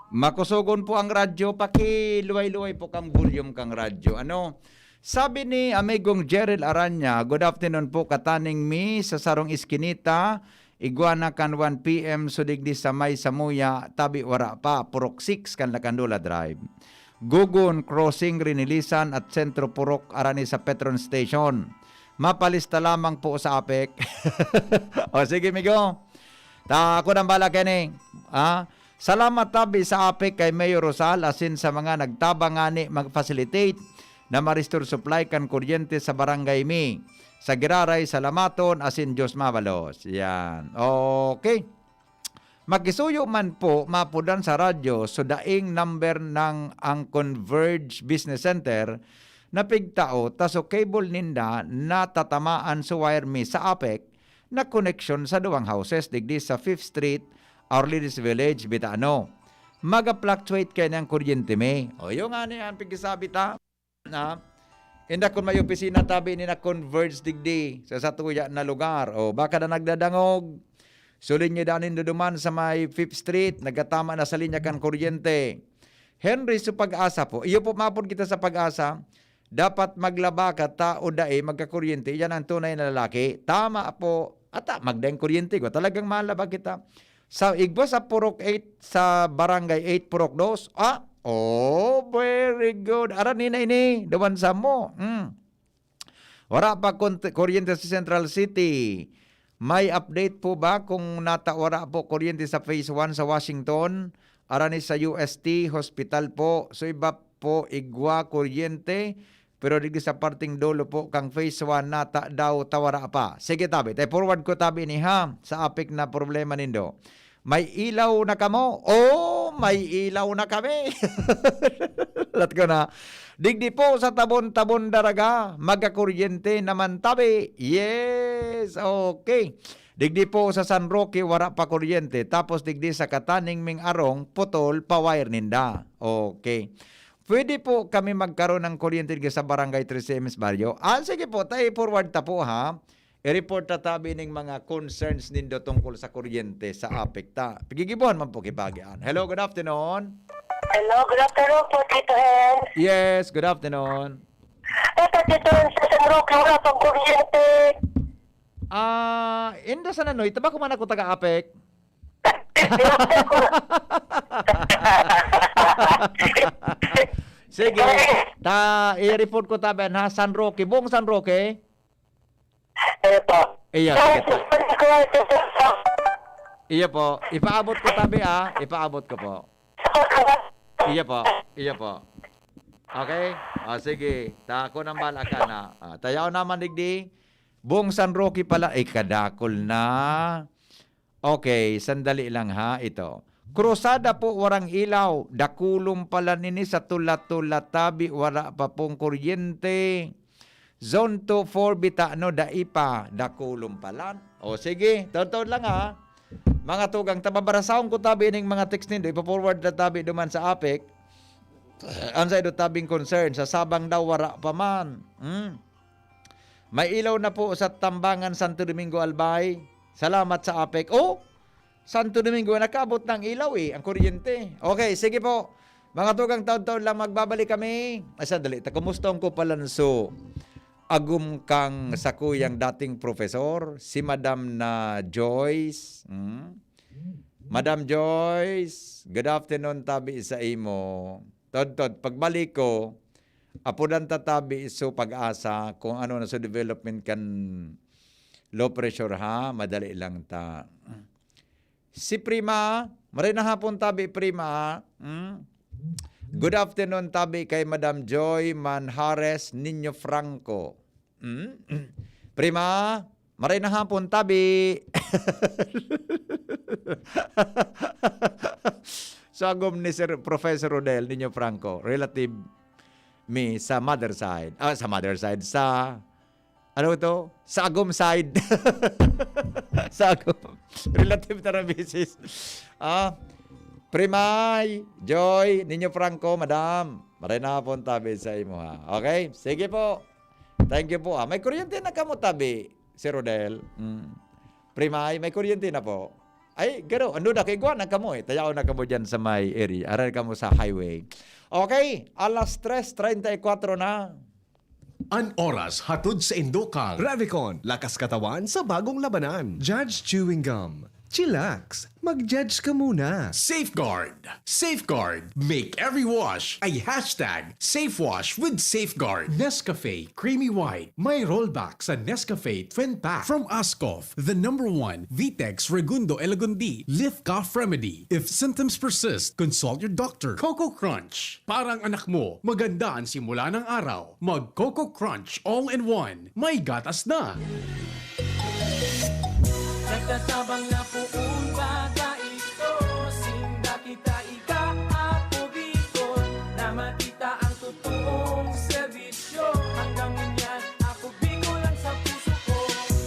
Makusogon po ang radyo. Pakiluway-luway po kang volume kang radyo. Ano? Sabi ni amigong Jerrel Aranya, "Good afternoon po, kataning mi sa sarong iskinita, igwa na kan one P M, so digdi sa may Samuya, tabi wara pa, Purok six kan Lacandola Drive. Gugon, crossing, Rinilisan at Sentro Purok, arani sa Petron Station. Mapalista lamang po sa APEC." O sige, migo. Ta, ako nang bala kani. Ah, salamat tabi sa APEC kay Mayor Rosal asin sa mga nagtabang ngani mag-facilitate na ma-restore supply kan kuryente sa barangay mi. Sa giraray, salamaton asin Diyos mabalos. Yan. Okay. Makisuyo man po, mapudan sa radyo, so daing number ng ang Converge Business Center na pigtao, ta so cable ninda natatamaan so wire mi sa APEC na koneksyon sa duwang houses digdi sa Fifth Street, Our Lady's Village, Bitano. Maga-fluctuate kaya niyang kuryente mi. O, yung nga niya, ang pigsasabi ta, na, inda kun may opisina tabi ni na Converge digdi sa satuya na lugar. O, baka na nagdadangog, sulin niyo daan nindo duman sa may Fifth Street, nagkatama na sa linya kan kuryente. Henry, sa Pag-asa po. Iyo po, mapod kita sa Pag-asa. Dapat maglaba ka, tao dai magkakuryente. Yan ang tunay na lalaki. Tama po. Ata, magdaing kuryente ko. Talagang malaba kita. Sa igwa sa Purok eight, sa Barangay eight, Purok dos. Ah, oh, very good. Aran ni na ini. Dawan sa mo. Hmm. Wala pa kun-, kuryente sa Central City. May update po ba kung nata-, wala po kuryente sa Phase one sa Washington? Arani sa U S T, hospital po. So, iba po, igwa, kuryente. Pero digdi sa parting dulo po, kang Phase one, nata daw tawara pa. Sige, tabi. Tay forward ko, tabi ni ha, sa APEC na problema nindo. May ilaw na kamo? Oh, may ilaw na kami. Lat ko na. Digdi po sa Tabon-Tabon Daraga, magkakuryente naman tabi. Yes, okay. Digdi po sa San Roque, wara pa kuryente. Tapos digdi sa Kataning Ming Arong, putol pa wire ninda. Okay. Pwede po kami magkaroon ng kuryente digdi sa Barangay Trece Ems Barrio? Ah, sige po, tay forward ta po ha. I-report ta tabi ning mga concerns nindo tungkol sa kuryente sa APEC ta. Pigigibuhan man po kibagian. Hello, good afternoon. Hello, good afternoon po, Tito Hen. Yes, good afternoon. Eto, Tito Hen, sa San Roque, wala pang kuryente. Ah, inda sa nanoy, tabako man ako taga APEC. Sige, ta i-report ko tabi an ha, San Roque, buong San Roque. Eto. Iya, Sir, sige, ta- sir, sir, sir, sir. Iya po, ipaabot ko tabi ah, ipaabot ko po. Iya po, iya po. Okay? Ah, sige, ta ako nang bala ka na. Ah, tayaw naman digdi. Buong San Roque pala, eh, kadakol na. Okay, sandali lang ha, ito. Krusada po, warang ilaw. Dakulom pala nini sa Tula-Tula tabi, wala pa pong kuryente. Zone two four bita, no, dai pa, dakulom pala. O sige, taod-taod lang ha. Mga tugang, tababarasahon ko tabi ning mga text nindo, ipo-forward na tabi duman sa APEC. Ang saido tabing concern, sa Sabang daw wara pa man. Hmm? May ilaw na po sa Tambangan, Santo Domingo, Albay. Salamat sa APEC. Oh, Santo Domingo, nakaabot ng ilaw eh, ang kuryente. Okay, sige po. Mga tugang, taod-taod lang, magbabalik kami. Ay, sandali, ta, kumusta ang Kupalanso? Agum kang sakuyang dating profesor, si Madam na Joyce. Hmm? Madam Joyce, good afternoon, tabi sa imo. Todtod, pagbalik ko, apudan ta tabi so Pag-asa kung ano na so development kan low pressure ha, madali lang ta. Si Prima, maray na hapon tabi Prima. Hmm? Good afternoon tabi kay Madam Joy Manhares Niño Franco. Hmm? Prima, maray na hapon tabi. Sagom ni Sir Professor Rodel Niño Franco, relative mi sa mother side. Ah, sa mother side, sa ano to? Sagom side. Sagom. Relative ta na misis. Ah, Primay, Joy, Niño Franco, Madam. Maray na hapon tabi sa imo ha. Okay? Sige po. Thank you po. Ah, may kuryente na kamo tabi, si Rodel. Mm. Primay, may kuryente na po. Ay, garo, ano na, kay na kamo eh. Tayaw na kamo dyan sa may area. Aral kamo sa highway. Okay, alas tres treinta y cuatro na. An oras hatod sa Indokang. Revicon, lakas katawan sa bagong labanan. Judge Chewing Gum. Chillax, mag-judge ka muna. Safeguard. Safeguard. Make every wash a hashtag safe wash with Safeguard. Nescafe Creamy White. May rollback sa Nescafe Twin Pack. From Ascof, the number one Vitex Regundo Elagundi Lift Cough Remedy. If symptoms persist, consult your doctor. Coco Crunch. Parang anak mo. Maganda ang simula ng araw. Mag Coco Crunch all in one. May gatas na. Nagtatabang na poon bata ito. Sinda kita ika, Ako Bicol, na makita ang totoong serbisyo. Hanggang ngunyan, Ako Bicol ang sa puso ko.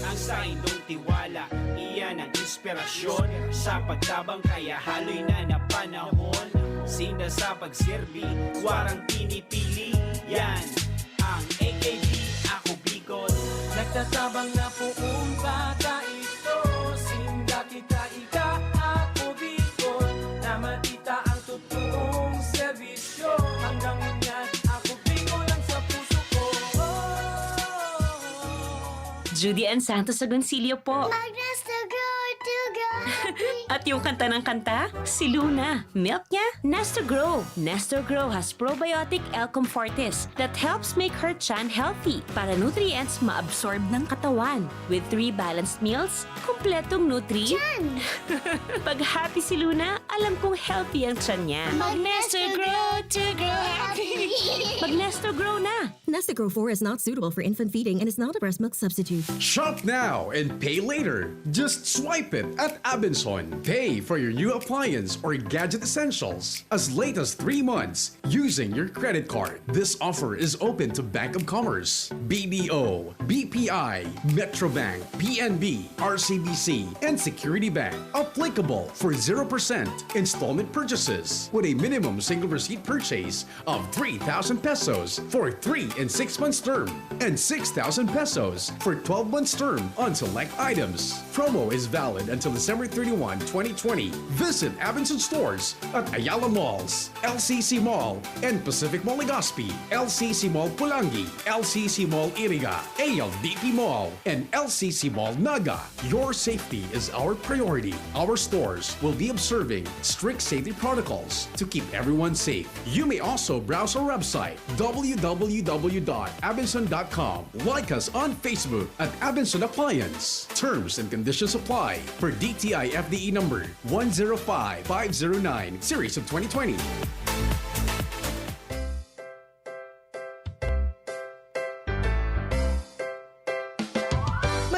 Ang saindong tiwala, iyan ang inspirasyon. Sa pagtabang kaya haloy na na panahon. Sinda sa pagserbi, warang pinipili. Yan ang A K B, Ako Bicol. Nagtatabang na poon bata ito. Sinda kita ika, Ako Bicol, na makita ang totoong serbisyo. Hanggang ngunyan, Ako Bicol ang sa puso ko. Judy Ann Santos Agoncillo po. Mag-Nestor Grow to Grow Happy. At yung kanta ng kanta, si Luna. Milk niya, Nestor Grow. Nestor Grow has probiotic L-Comfortis that helps make her tiyan healthy para nutrients ma-absorb ng katawan. With three balanced meals, kumpletong nutri. Yan! Pag happy si Luna, alam kong healthy ang tiyan niya. Mag-Nestor Grow to Grow Happy. Mag-Nestor Grow na! Nestor Grow four is not suitable for infant feeding and is not a breast milk substitute. Shop now and pay later. Just swipe it at Abenson. Pay for your new appliance or gadget essentials as late as three months using your credit card. This offer is open to Bank of Commerce, B D O, B P I, Metrobank, P N B, R C B C, and Security Bank. Applicable for zero percent installment purchases with a minimum single receipt purchase of three thousand pesos for three and six months term, and six thousand pesos for twelve months term on select items. Promo is valid until December thirty-one, twenty twenty. Visit Abenson stores at Ayala Malls, L C C Mall, and Pacific Mall Legazpi, L C C Mall Pulangi, L C C Mall Iriga, A L D P Mall, and L C C Mall Naga. Your safety is our priority. Our stores will be observing strict safety protocols to keep everyone safe. You may also browse our website, w w w dot abenson dot com. Like us on Facebook at Abenson Appliance. Terms and conditions apply. For D T I F D E number one zero five five zero nine, series of twenty twenty.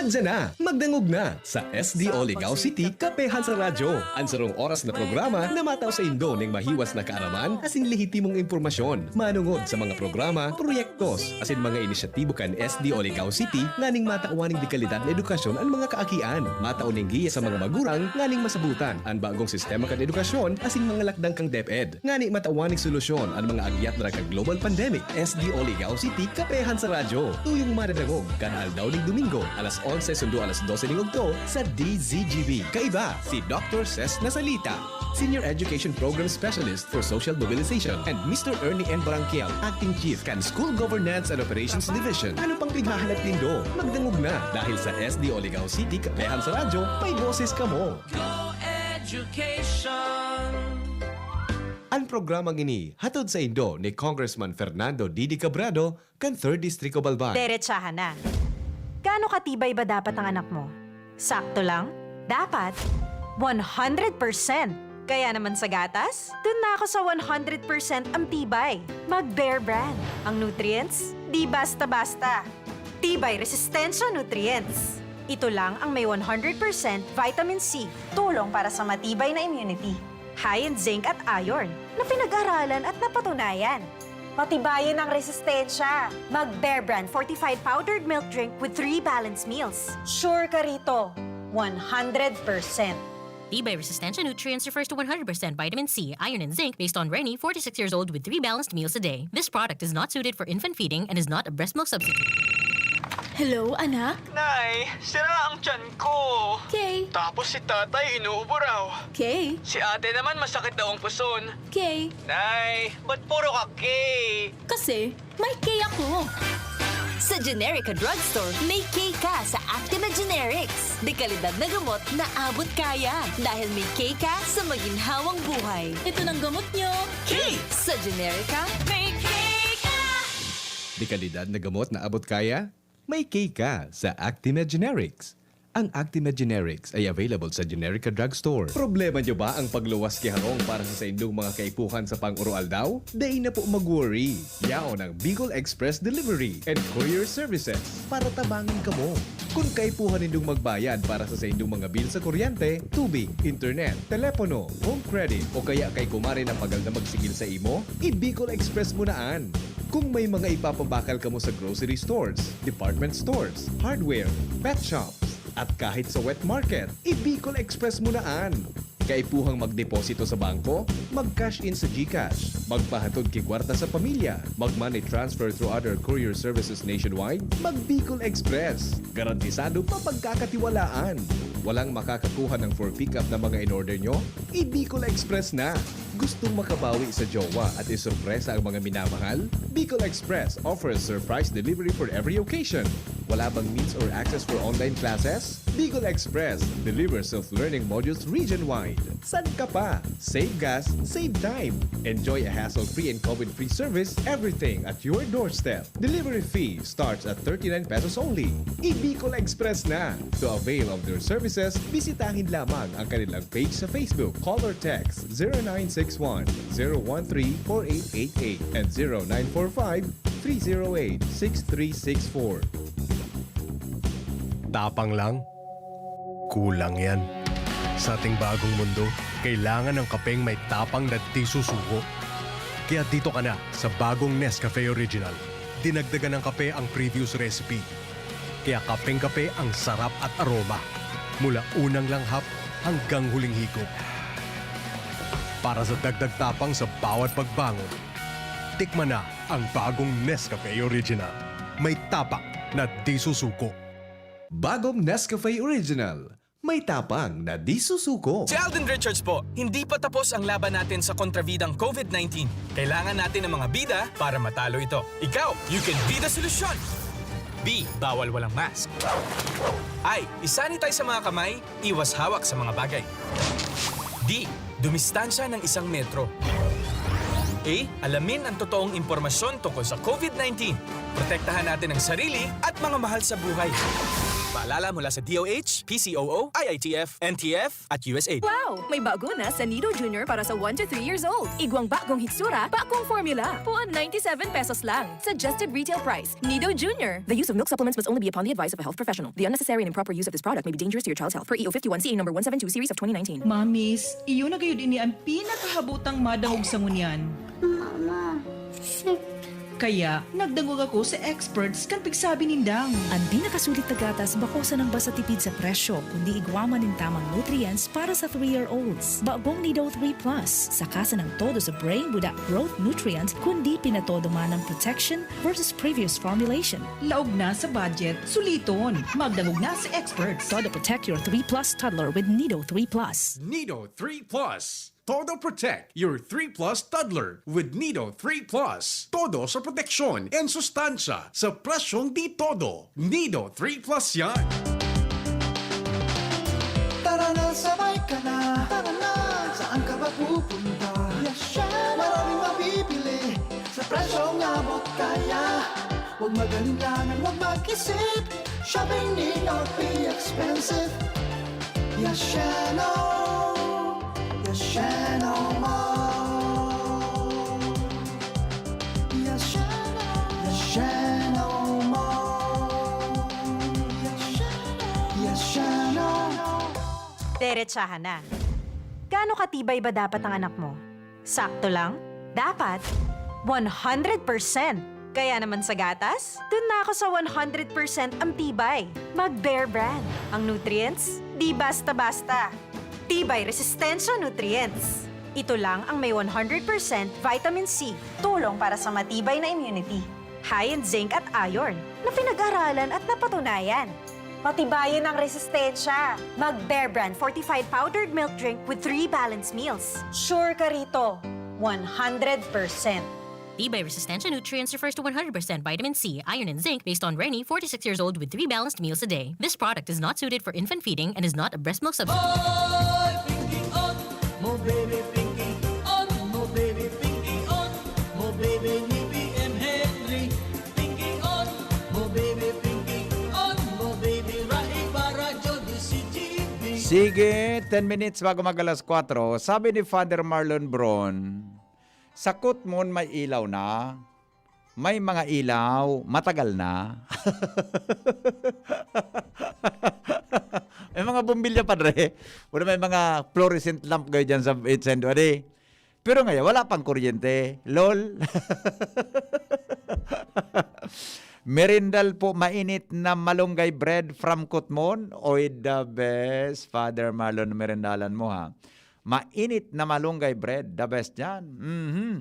Madya na, magdangog na sa S D O Ligao City, Kapehan sa Radyo. An sarong oras na programa na matao sa indo ning mahiwas na kaaraman asin lehitimong impormasyon manungod sa mga programa, proyektos, asin mga inisyatibo kan S D O Ligao City nganing matawan ning dekalidad na edukasyon an mga kaakian. Matao ning giya sa mga magurang nganing masabutan an bagong sistema kan edukasyon asin mga lakdang kan DepEd. Ngani matawan ning solusyon an mga agyat na kan global pandemic. S D O Ligao City, Kapehan sa Radyo. Tuyong madadangog kan aldaw ning Domingo, alas onse sundo alas dose ning udto sa D Z G B. Kaiba, si Doktor Ses Nasalita, Senior Education Program Specialist for Social Mobilization, and Mister Ernie N. Barangkiel, Acting Chief kan School Governance and Operations Division. Ano pang pighahalat nindo? Magdangog na, dahil sa S D O Ligao City, Kapehan sa Radyo, may boses kamo. Go Education! An programang ini hatod saindo ni Congressman Fernando Didi Cabrado kan Third District of Albay. Deretsahan na. Gaano katibay ba dapat ang anak mo? Sakto lang? Dapat? One hundred percent! Kaya naman sa gatas, dun na ako sa one hundred percent ang tibay. Mag Bear Brand. Ang nutrients, di basta-basta. Tibay Resistensya Nutrients. Ito lang ang may one hundred percent vitamin C, tulong para sa matibay na immunity. High in zinc at iron, na pinag-aralan at napatunayan. Patibayin ang resistensya. Mag Bear Brand fortified powdered milk drink with three balanced meals. Sure ka rito, one hundred percent. Tibay Resistensya Nutrients refers to one hundred percent vitamin C, iron, and zinc based on Reni, forty-six years old, with three balanced meals a day. This product is not suited for infant feeding and is not a breast milk substitute. Hello, anak? Nay, sira ang tiyan ko. Okay. Tapos si tatay inuubo raw. Okay. Si ate naman masakit daw ang puson. Okay. Nay, ba't puro ka K? Kasi may K ako. Sa Generica Drugstore, may K ka sa Actimed Generics. Dekalidad na gamot na abot kaya. Dahil may K ka sa maginhawang buhay. Ito ng gamot nyo. K! Sa Generica, may K ka! Dekalidad na gamot na abot kaya? May K ka sa Actimed Generics. Ang Actimed Generics ay available sa Generica Drugstore. Problema nyo ba ang pagluwas ki harong para sa saindong mga kaipuhan sa pang-oroaldaw? Dai na po mag-worry. Yaon ang Bicol Express Delivery and Courier Services para tabangan kamo. Kun kaipuhan nindong magbayad para sa saindong mga bill sa kuryente, tubig, internet, telepono, home credit, o kaya kay kumare na pagal na magsigil sa imo, i-Bicol Express mo na an. Kung may mga ipapabakal kamo sa grocery stores, department stores, hardware, pet shops, at kahit sa wet market, i-Bicol Express mo na an. Kaipuhang magdeposito sa bangko, mag-cash in sa GCash, magpahatod ki kwarta sa pamilya, mag-money transfer through other courier services nationwide, mag-Bicol Express. Garantisado mapagkakatiwalaan. Walang makakakuha ng for pickup na mga in-order nyo? I-Bicol Express na! Gustong makabawi sa jowa at isurpresa ang mga minamahal? Bicol Express offers surprise delivery for every occasion. Wala bang means or access for online classes? Bicol Express delivers self-learning modules region-wide. San ka pa? Save gas, save time. Enjoy a hassle-free and COVID-free service, everything at your doorstep. Delivery fee starts at thirty-nine pesos only. I-Bicol Express na! To avail of their services, bisitahin lamang ang kanilang page sa Facebook. Call or text zero nine six one, zero one three, four eight eight eight and zero nine four five, three zero eight, six three six four. Tapang lang? Kulang yan. Sa ating bagong mundo, kailangan ng kapeng may tapang na di susuko. Kaya dito ka na sa bagong Nescafe Original. Dinagdagan ng kape ang previous recipe. Kaya kapeng-kape ang sarap at aroma. Mula unang langhap hanggang huling higop. Para sa dagdag tapang sa bawat pagbangon, tikman na Ang bagong Nescafe Original. May tapang na di susuko. Bagong Nescafe Original. May tapang na di susuko. Si Alden Richards po, hindi pa tapos ang laban natin sa kontrabidang COVID nineteen. Kailangan natin ng mga bida para matalo ito. Ikaw, you can be the solution! B, bawal walang mask. I, isanitize sa mga kamay, iwas hawak sa mga bagay. D, dumistansya ng isang metro. A, alamin ang totoong impormasyon tungkol sa COVID nineteen. Protektahan natin ang sarili at mga mahal sa buhay. Paalala mula sa D O H, P C O O, I I T F, N T F, at U S A I D. Wow! May bago na sa Nido Junior para sa one to three years old. Igwang bagong hitsura, bagong formula. Puon ninety-seven pesos lang. Suggested retail price. Nido Junior. The use of milk supplements must only be upon the advice of a health professional. The unnecessary and improper use of this product may be dangerous to your child's health. Per E O fifty-one C A number one seven two series of twenty nineteen. Mamis, iyo na gayud ini an pinakahabotang madangog sa ngunyan. Mama, sick. Kaya, nagdangog ako sa experts kan pigsabi nindang. An pinakasulit na gatas bako sanang basta tipid sa presyo, kundi igwa man nin tamang nutrients para sa three-year-olds. Bagong Nido three Plus, saka sanang todo sa brain buda growth nutrients, kundi pinatodo man ang protection versus previous formulation. Laog na sa budget, suliton. Magdangog na sa experts. Todo protect your three plus toddler with Nido three Plus. Nido three Plus. Todo protect your three plus toddler with Nido three Plus. Todo sa proteksyon and sustansya sa presyong di todo. Nido three Plus yan. Tara na, sabay ka na. Tara na, saan ka ba pupunta? Yes, syempre. Maraming mabibili sa presyong abot kaya. Huwag mag-alinlangan, huwag mag-isip. Shopping need not be expensive. Yes, Sheno. Yes, Sheno Mall. Yes, Sheno. Yes, Sheno Mall. Yes, Sheno. Yes, Sheno. Deretsahan na. Gaano katibay ba dapat ang anak mo? Sakto lang? Dapat one hundred percent. Kaya naman sa gatas, dun na ako sa one hundred percent ang tibay. Mag Bear Brand. Ang nutrients, di basta-basta. Tibay Resistensya Nutrients. Ito lang ang may one hundred percent vitamin C. Tulong para sa matibay na immunity. High in zinc at iron na pinag-aralan at napatunayan. Patibayin ang resistensya. Mag Bear Brand fortified powdered milk drink with three balanced meals. Sure ka rito, one hundred percent. Tibay Resistensya Nutrients refers to one hundred percent vitamin C, iron, and zinc based on Reni, forty-six years old, with three balanced meals a day. This product is not suited for infant feeding and is not a breast milk substitute. Oy, Pinky On! Mo baby Pinky On! Mo baby Pinky On! Mo baby ni B M Henry! Pinky On! Mo baby Pinky On! Mo baby Rai Barajo di si G B. Sige, ten minutes bago mag alas kwatro. Sabi ni Father Marlon Bron, "Sa Kutmon may ilaw na, may mga ilaw, matagal na." May mga bombilya, padre. Wala, may mga fluorescent lamp kayo dyan sa H and O, di? Pero ngayon, wala pang kuryente. Lol. Merindal po, mainit na malunggay bread from Kutmon. Oy, the best. Father Marlon, merindalan mo, ha. Mainit na malunggay bread. The best yan. Mhm.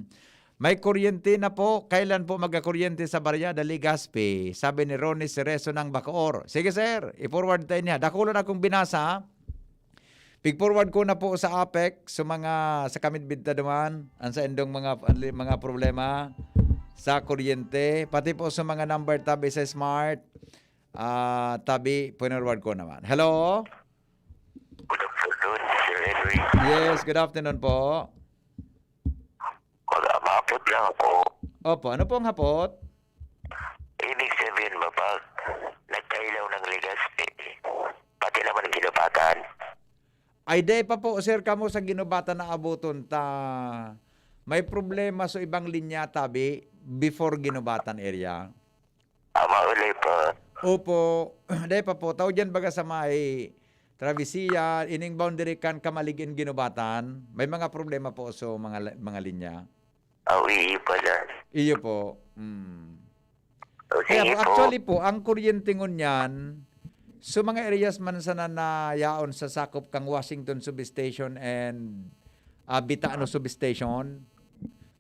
May kuryente na po. Kailan po magkakuryente sa Barriada, Legazpi? Sabi ni Ronnie Cerezo ng Bacoor. Sige, sir. I-forward tayo niya. Dakulon akong binasa, ha? Pig-forward ko na po sa APEC, sa mga, sa kamidbid ta duman, ang sa indong mga, mga problema sa kuryente, pati po sa mga number tabi sa Smart, ah, tabi, forward ko naman. Hello? Good afternoon, Sir Edwin. Yes, good afternoon po. Mag-, maapot lang ako. Opo, ano po ang hapot? Ibig sabihin ba, pag nagkailaw ng Legazpi, pati naman Guinobatan? Ay, dai pa po, sir, kamo sa Guinobatan na abuton ta. May problema sa ibang linya, tabi, before Guinobatan area. Ah, maulay po. Opo, dai pa po. Tao dyan baga sa may Travesía, ining boundary kan Camalig and Guinobatan. May mga problema po sa mga, mga linya. Ah, iyo pala. Iyo po. Mm. O, Kaya sige po, po. Actually po, ang kuryente ngunyan, sa mga areas man sana na yaon sa sakop kang Washington Substation and, ah, Bitano Substation,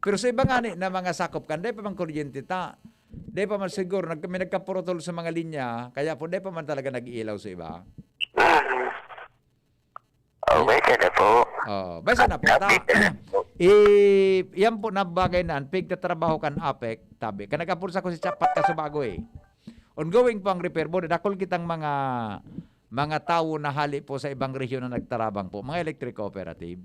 Pero sa iba ngani na mga sakop kan, dai pa man kuryente ta. Dai pa man siguro, nag-, may nagkapurutol sa mga linya, kaya po dai pa man talaga nag-iilaw sa iba. Mm. Oh, may ka na po. Oh, basta na po ta. Update na lang po. Eh, yan po na bagay na, ang pigtatrabaho kan APEC, tabi. Ka nag-apursa ko si Chapat Kasubago eh. Ongoing po ang repair po. Dakol kitang mga mga tawo na hali po sa ibang rehiyon na nagtarabang po, mga electric cooperative.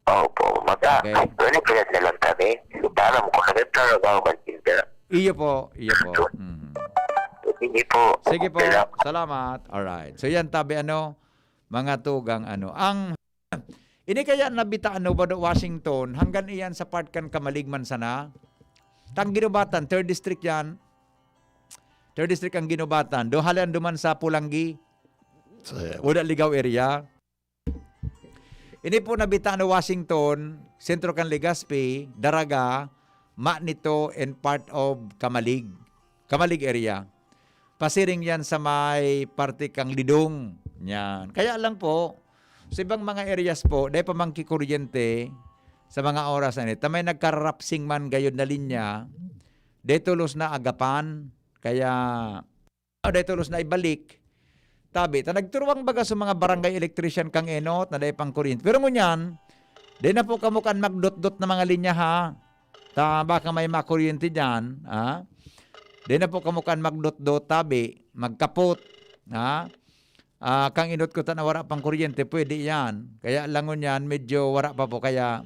Opo, maka, Okay. Ay, connect na lang kami. Para mo kung nagtatrabaho man tinda. Iyo po, iyo po. Mhm. Sige po. Sige po, Salamat. salamat. Alright. So yan, tabi ano, mga tugang ano. Ang, ini kaya nabita ano, Bado Washington, hanggang iyan sa part kan Kamalig man sana. Tang Ginubatan, third district yan. Third district ang Ginubatan. Dohalian duman sa Pulanggi. Wala Ligaw area. Ini po nabita ano, Washington, sentro kan Legazpi, Daraga, Manito, and part of Kamalig. Kamalig area. Pasiring yan sa may parte kang Lidong. Yan. Kaya lang po, sa ibang mga areas po, dahil pa mangkikuryente sa mga oras na ito, may nagkarapsing man gayod na linya, dahil tulos na agapan, kaya, dahil tulos na ibalik, tabi, ta nagturuwang baga sa mga barangay electrician kang enot na dahil pang kuryente. Pero ngunyan, di na po kamo kan magdotdot na mga linya ha. Ta baka may makuryente dyan, ha? Di na po kamo kan magdotdot, tabi, magkapot, ha? Ah, kang inot ko ta na wara pang kuryente, pwede yan. Kaya lang ngunyan, medyo wara pa po. Kaya,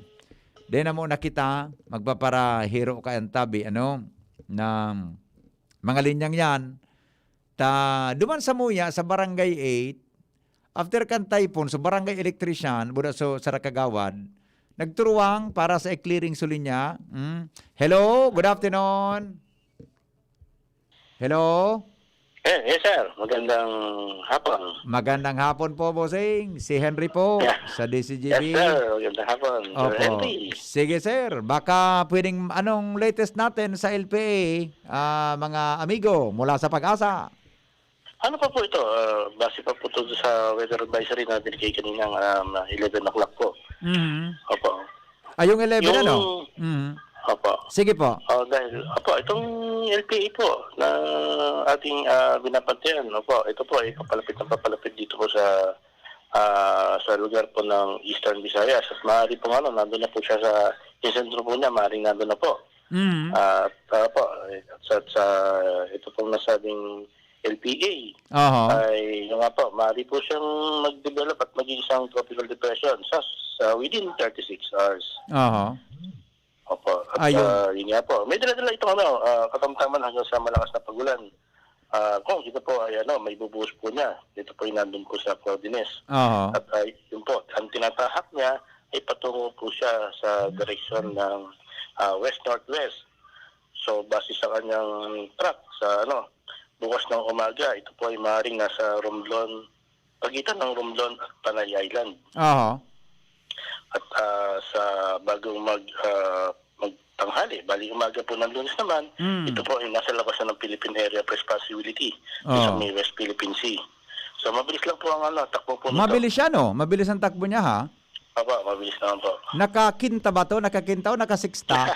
di na mo nakita, magpaparahiro ka ang tabi, ano, ng mga linyang yan. Ta, duman sa Muya, sa Barangay eight, after kan typhoon, so barangay electrician, buda so, sa Rakagawad, nagturuwang para sa i-clearing so linya. Mm. Hello, good afternoon. Hello? Eh, yes, sir. Magandang hapon. Magandang hapon po, Bossing. Si Henry po, Yeah. sa D C G B. Yes, sir. Magandang hapon, Sir Opo. Henry. Sige, sir. Baka pwedeng anong latest natin sa L P A, ah, mga amigo mula sa Pag-asa? Ano pa po ito? Ah, base pa po ito sa weather advisory na binigay kaninang um, eleven o'clock po. Mhm. Opo. Ay, yung eleven, Yung, ano? Mhm. Opo. Sige po. Oh, dahil, opo, itong L P A po na ating ah, binabantayan, opo, ito po ay papalapit na papalapit dito po sa ah, sa lugar po ng Eastern Visayas. At maaari pong ano, nandun na po siya sa, yung sentro po niya, maaaring nandun na po. Mhm. At ah, po, eh, sa, sa ito pong nasabing L P A Oho. ay yung nga po, maaari po siyang mag-develop at maging isang tropical depression sa, sa within thirty-six hours. Oho. Opo. At Ayun. ah, yun nga po. May dala-dala itong ano, ah, katamtaman hanggang sa malakas na pagulan. Ah, kung ito po ay ano, may bubuhos po niya. Ito po yung nandun po sa Cordines. Oho. At ah, yun po, ang tinatahak niya ay patungo po siya sa direksyon ng ah, west-northwest. So, base sa kanyang track sa ano, bukas ng umaga, ito po ay maaaring nasa Romblon, pagitan ng Romblon at Panay Island. Oho. At ah, sa bagong mag, ah, magtanghali, bali umaga po ng Lunes naman, Mm. ito po ay nasa labas na ng Philippine Area of Responsibility Oo. sa may West Philippine Sea. So, mabilis lang po ang ano, takbo po nito. Mabilis siya, no? Mabilis ang takbo niya, ha? Opo, mabilis naman po. Nakakinta ba to? Nakakinta o nakasiksta?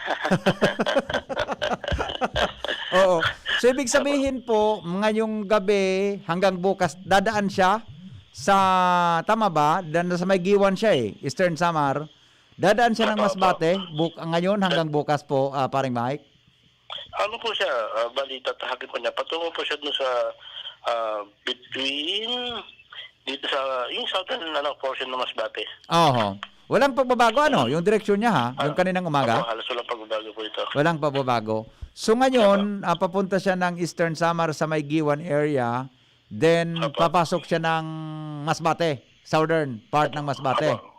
Oo. So, ibig sabihin po, ngayong gabi hanggang bukas, dadaan siya sa, tama ba? Dan sa may Guiuan siya eh, Eastern Samar. Dadaan siya ng Opo, Masbate, buk ngayon hanggang bukas po, ah, Paring Mike. Ano po siya, ah, bali, tatahakin po niya. Patungo po siya dun sa ah, between, dito sa, yung southern ano, portion ng Masbate. Oho. Walang pagbabago, ano? Yung direksyon niya, ha? Yung Ah, kaninang umaga? Opo, halos walang pagbabago po ito. Walang pagbabago. So ngayon, ah, papunta siya ng Eastern Samar sa may Guiuan area, then Opo. papasok siya ng Masbate, southern part ng Masbate. Opo.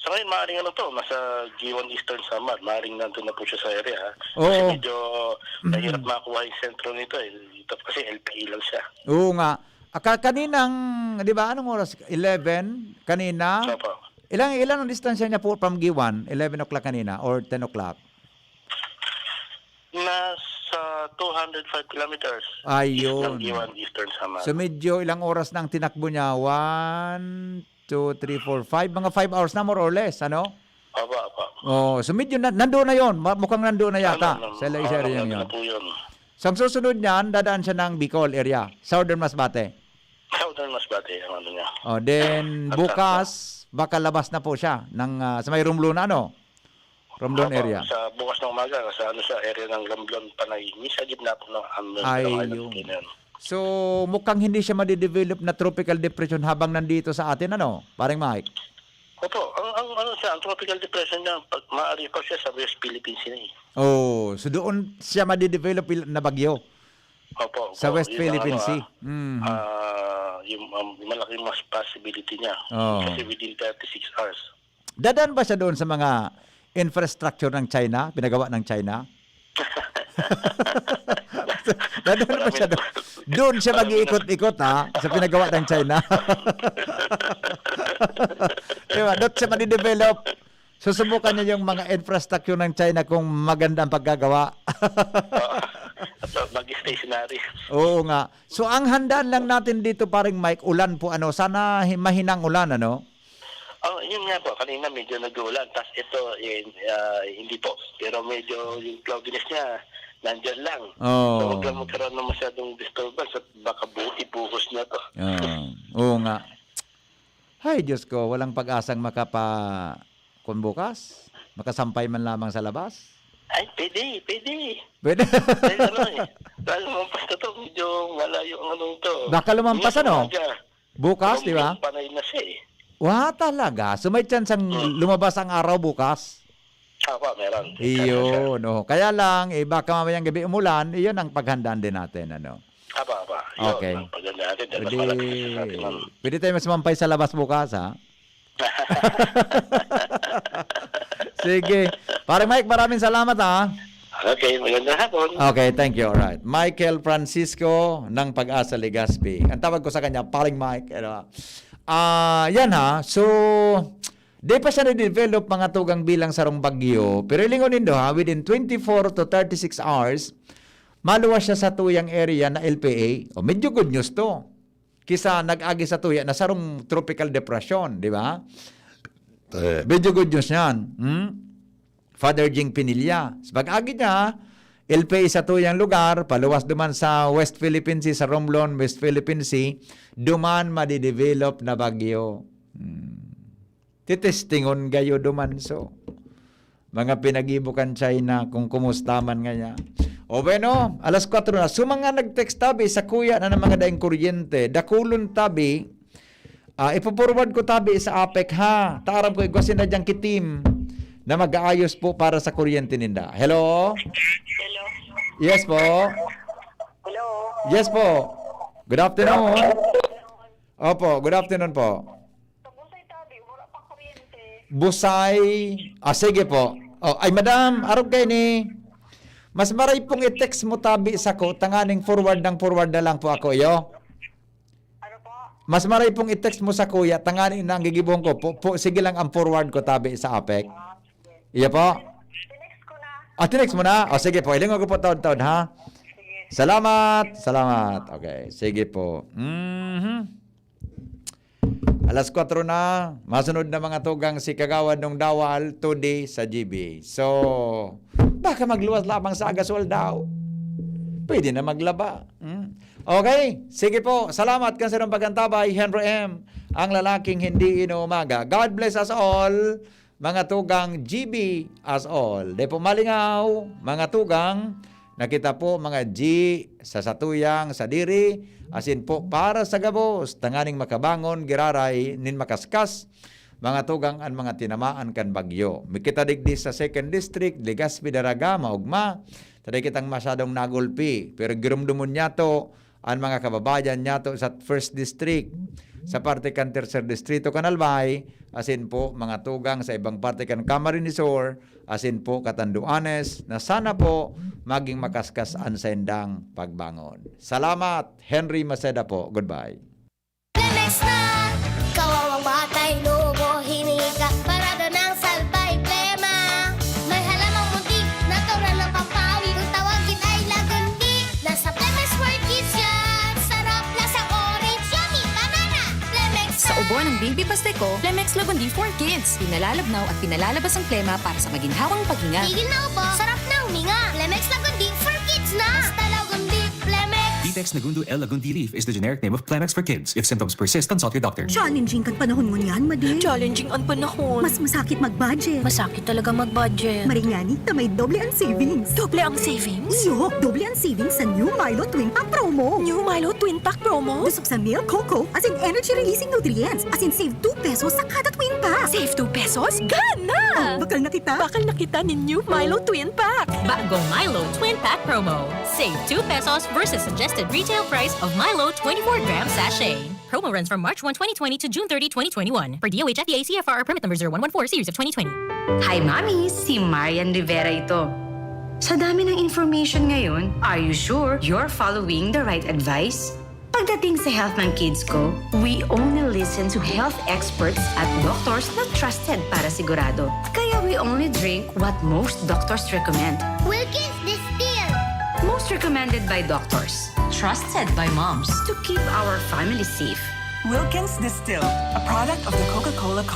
Sa ngayon, maaaring ano to, nasa Guiuan, Eastern Samar. Maaaring nandun na po siya sa area, ha? Oo. Kasi medyo mahirap makuha yung sentro nito eh. Ito kasi L P A lang siya. Oo nga. Aka kaninang, di ba, anong oras? Eleven? Kanina? Opo. Ilang, ilang ang distansya niya po from Guiuan? Eleven o'clock kanina or ten o'clock? Nasa two hundred five kilometers. Ayun. Ng Guiuan, Eastern Samar. So medyo ilang oras na ang tinakbo niya? One, two, three, four, five. Mga five hours na, more or less, ano? Opo, opo. Oh, so medyo na, nandoon na yon. Ma-, mukhang nandoon na yata Ano, ano, sa L A C ano, area ano yun. na po yun. So ang susunod niyan, dadaan siya ng Bicol area, Southern Masbate. Southern Masbate, ang ano niya. Oh, then At bukas, baka labas na po siya ng, ah, sa may Romblon na, ano? Romblon Opo, area. Sa bukas ng umaga, sa ano siya, area ng Romblon, Panay. Yung sa gitna po ng, ano, Ay, ng island yun. Yun. So, mukhang hindi siya madidevelop na tropical depression habang nandito sa atin, ano, Paring Mike? Opo, ang, ang ano siya, ang tropical depression niya, pag, maaari pa siya sa West Philippine Sea na eh. Oh, so doon siya madidevelop il-, na bagyo? Opo, Sa opo, West yun ang Philippine ano, Sea. ah, Mhm. ah, yung, um, malaki mas possibility niya. Oh. Kasi within thirty-six hours. Dadaan ba siya doon sa mga infrastructure ng China, pinagawa ng China? Dadaan ba siya doon? Doon siya mag-iikot-ikot, ha, sa pinagawa ng China. Di ba? Doon siya madidevelop. Susubukan niya yung mga infrastructure ng China kung maganda ang pagkagawa. Oo. Mag-stationary. Oo nga. So, ang handaan lang natin dito, Paring Mike, ulan po, ano? Sana hi-, mahinang ulan, ano? Oh, yun nga po. Kanina medyo nag-uulan. Tas ito, eh, ah, hindi po. Pero medyo yung cloudiness niya, nandyan lang. Oo. So, huwag lang magkaroon ng masyadong disturbance at baka bu-, ibuhos na to. Oo. Oo nga. Hay, Diyos ko, walang pag-asang makapa-, kun bukas? Makasampay man lamang sa labas? Ay, pwede, pwede. Pwede. Dahil ano eh, dahil lumampas na to, medyo malayo ang ano to. Baka lumampas, Minsan ano? umaga, Bukas, di ba? Romblon, Panay na siya eh. Wa, talaga? So may chance ang Hmm. lumabas ang araw bukas? Opo, meron. May chance siya. Iyon, oh. Kaya lang, eh, baka mamayang gabi umulan, iyon ang paghandaan din natin, ano? Opo, opo. Yun, Okay. ang paghandaan natin, dahil mas Pwede, malapit na siya sa atin, ma'am. pwede tayo mas mampay sa labas bukas, ha? Sige. Pare Mike, maraming salamat, ha? Okay, magandang hapon. Okay, thank you. Alright. Michael Francisco ng Pag-asa Legazpi. Ang tawag ko sa kanya, Paring Mike. Ano? Ah, yan ha. So, di pa siya na-develop, mga tugang, bilang sarong bagyo. Pero hilingon nindo ha, within twenty-four to thirty-six hours, maluwas siya sa tuyang area na L P A. O, medyo good news to. Kisa nag-agi sa tuya na sarong tropical depression, di ba? Eh. Medyo good news yan. Hmm? Father Jing Pinilla. Sa pag-agi niya, L P A sa tuyang lugar, paluwas duman sa West Philippine Sea, sa Romblon, West Philippine Sea, duman madidevelop na bagyo. Hmm. Titestingon gayo duman, so. Mga pinagibo kan China, kung kumusta man ngaya. O bueno, alas kwatro na. So, mga nag-text tabi, sakuya na ng mga daing kuryente. Dakulon tabi, ah, ipo-forward ko tabi sa APEC, ha. Ta aram ko, igwa sinda dyan ki team na mag-aayos po para sa kuryente ninda. Hello? Hello. Yes po. Hello. Yes po. Good afternoon. Opo, good afternoon po. Sa Busay tabi, wala pa kuryente. Busay. Ah, sige po. Oh, ay, madam, arog kayo ni. Mas maray pong i-text mo tabi sa ko, tanganing forward ng forward na lang po ako, iyo. Ano po? Mas maray pong i-text mo sa kuya, tanganing nang gigibuhon ko po, po, sige lang ang forward ko tabi sa APEC. Ah, sige. Iyo po. Tinext ko na. Ah, tinext mo na? O, sige po. Ilingon ko po taon-taon, ha? Sige. Salamat. Salamat. Okay. Sige po. Mhm. Alas kwatro na, masunod na mga tugang si Kagawad Nung Dawal, today sa G B. So, baka magluwas lamang sa agaswal daw. Pwede na maglaba. Hmm? Okay, sige po. Salamat kan sarong pag-antabay, Henry M, ang lalaking hindi inuumaga. God bless us all. Mga tugang G B as all. Di po malingaw, mga tugang, na kita po, mga G, sa satuyang sadiri, asin po para sa gabos, tanganing makabangon, giraray, nin makaskas, mga tugang, an mga tinamaan kan bagyo. May kita digdi sa Second District, Legazpi, Daraga, maugma, taday kitang masyadong nagulpi, pero girumdomon niya to, an mga kababayan niyato sa First District, sa parte kan Tercer Distrito kan Albay, asin po mga tugang sa ibang parte kan Camarines Sur, asin po Catanduanes, na sana po maging makaskas an saindang pagbangon. Salamat, Henry Maceda po. Goodbye. Lemex na! Kawawang batay, lobo, hiningi ka, parada ng salbay, plema. May halamang muntik, natural na pampawi, kung tawagin ay lagundi. Nasa Lemex World Kids yan! Sarap, lasang orange, yummy, banana! Lemex Sa na! Ubon, Ng Baby Pasteco, Plemex Lagundi for Kids. Pinalalabnaw at pinalalabas ang plema para sa maginhawang paghinga. Tigil na ubo, sarap na huminga. Plemex Lagundi for Kids na! Basta Lagundi, Plemex! Ditex Nagundu L Lagundi Leaf is the generic name of Plemex for Kids. If symptoms persist, consult your doctor. Challenging kan panahon ngunyan, Madi. Challenging ang panahon. Mas masakit mag-budget. Masakit talaga mag-budget. Maringani ta may doble ang savings. Doble ang savings? Iyo, doble ang savings sa new Milo Twin Pack promo. New Milo Twin Pack promo? Busog sa milk, cocoa, as in energy-releasing nutrients, as in save two pesos sa kada twin pack. Save two pesos? Gana! Bakal na kita. Bakal na kita nin new Milo Twin Pack. Bagong Milo Twin Pack Promo. Save two pesos versus suggested retail price of Milo twenty-four gram sachet. Promo runs from March one, twenty twenty to June thirty, twenty twenty-one. Per D O H F D A C F R permit number zero one one four series of twenty twenty. Hi, Mommy! Si Marian Rivera ito. Sa dami ng information ngayon, are you sure you're following the right advice? Pagdating sa health ng kids ko, we only listen to health experts at doctors na trusted para sigurado. Kaya we only drink what most doctors recommend. Wilkins Distill! Most recommended by doctors. Trusted by moms. To keep our family safe. Wilkins Distilled, a product of the Coca-Cola Company.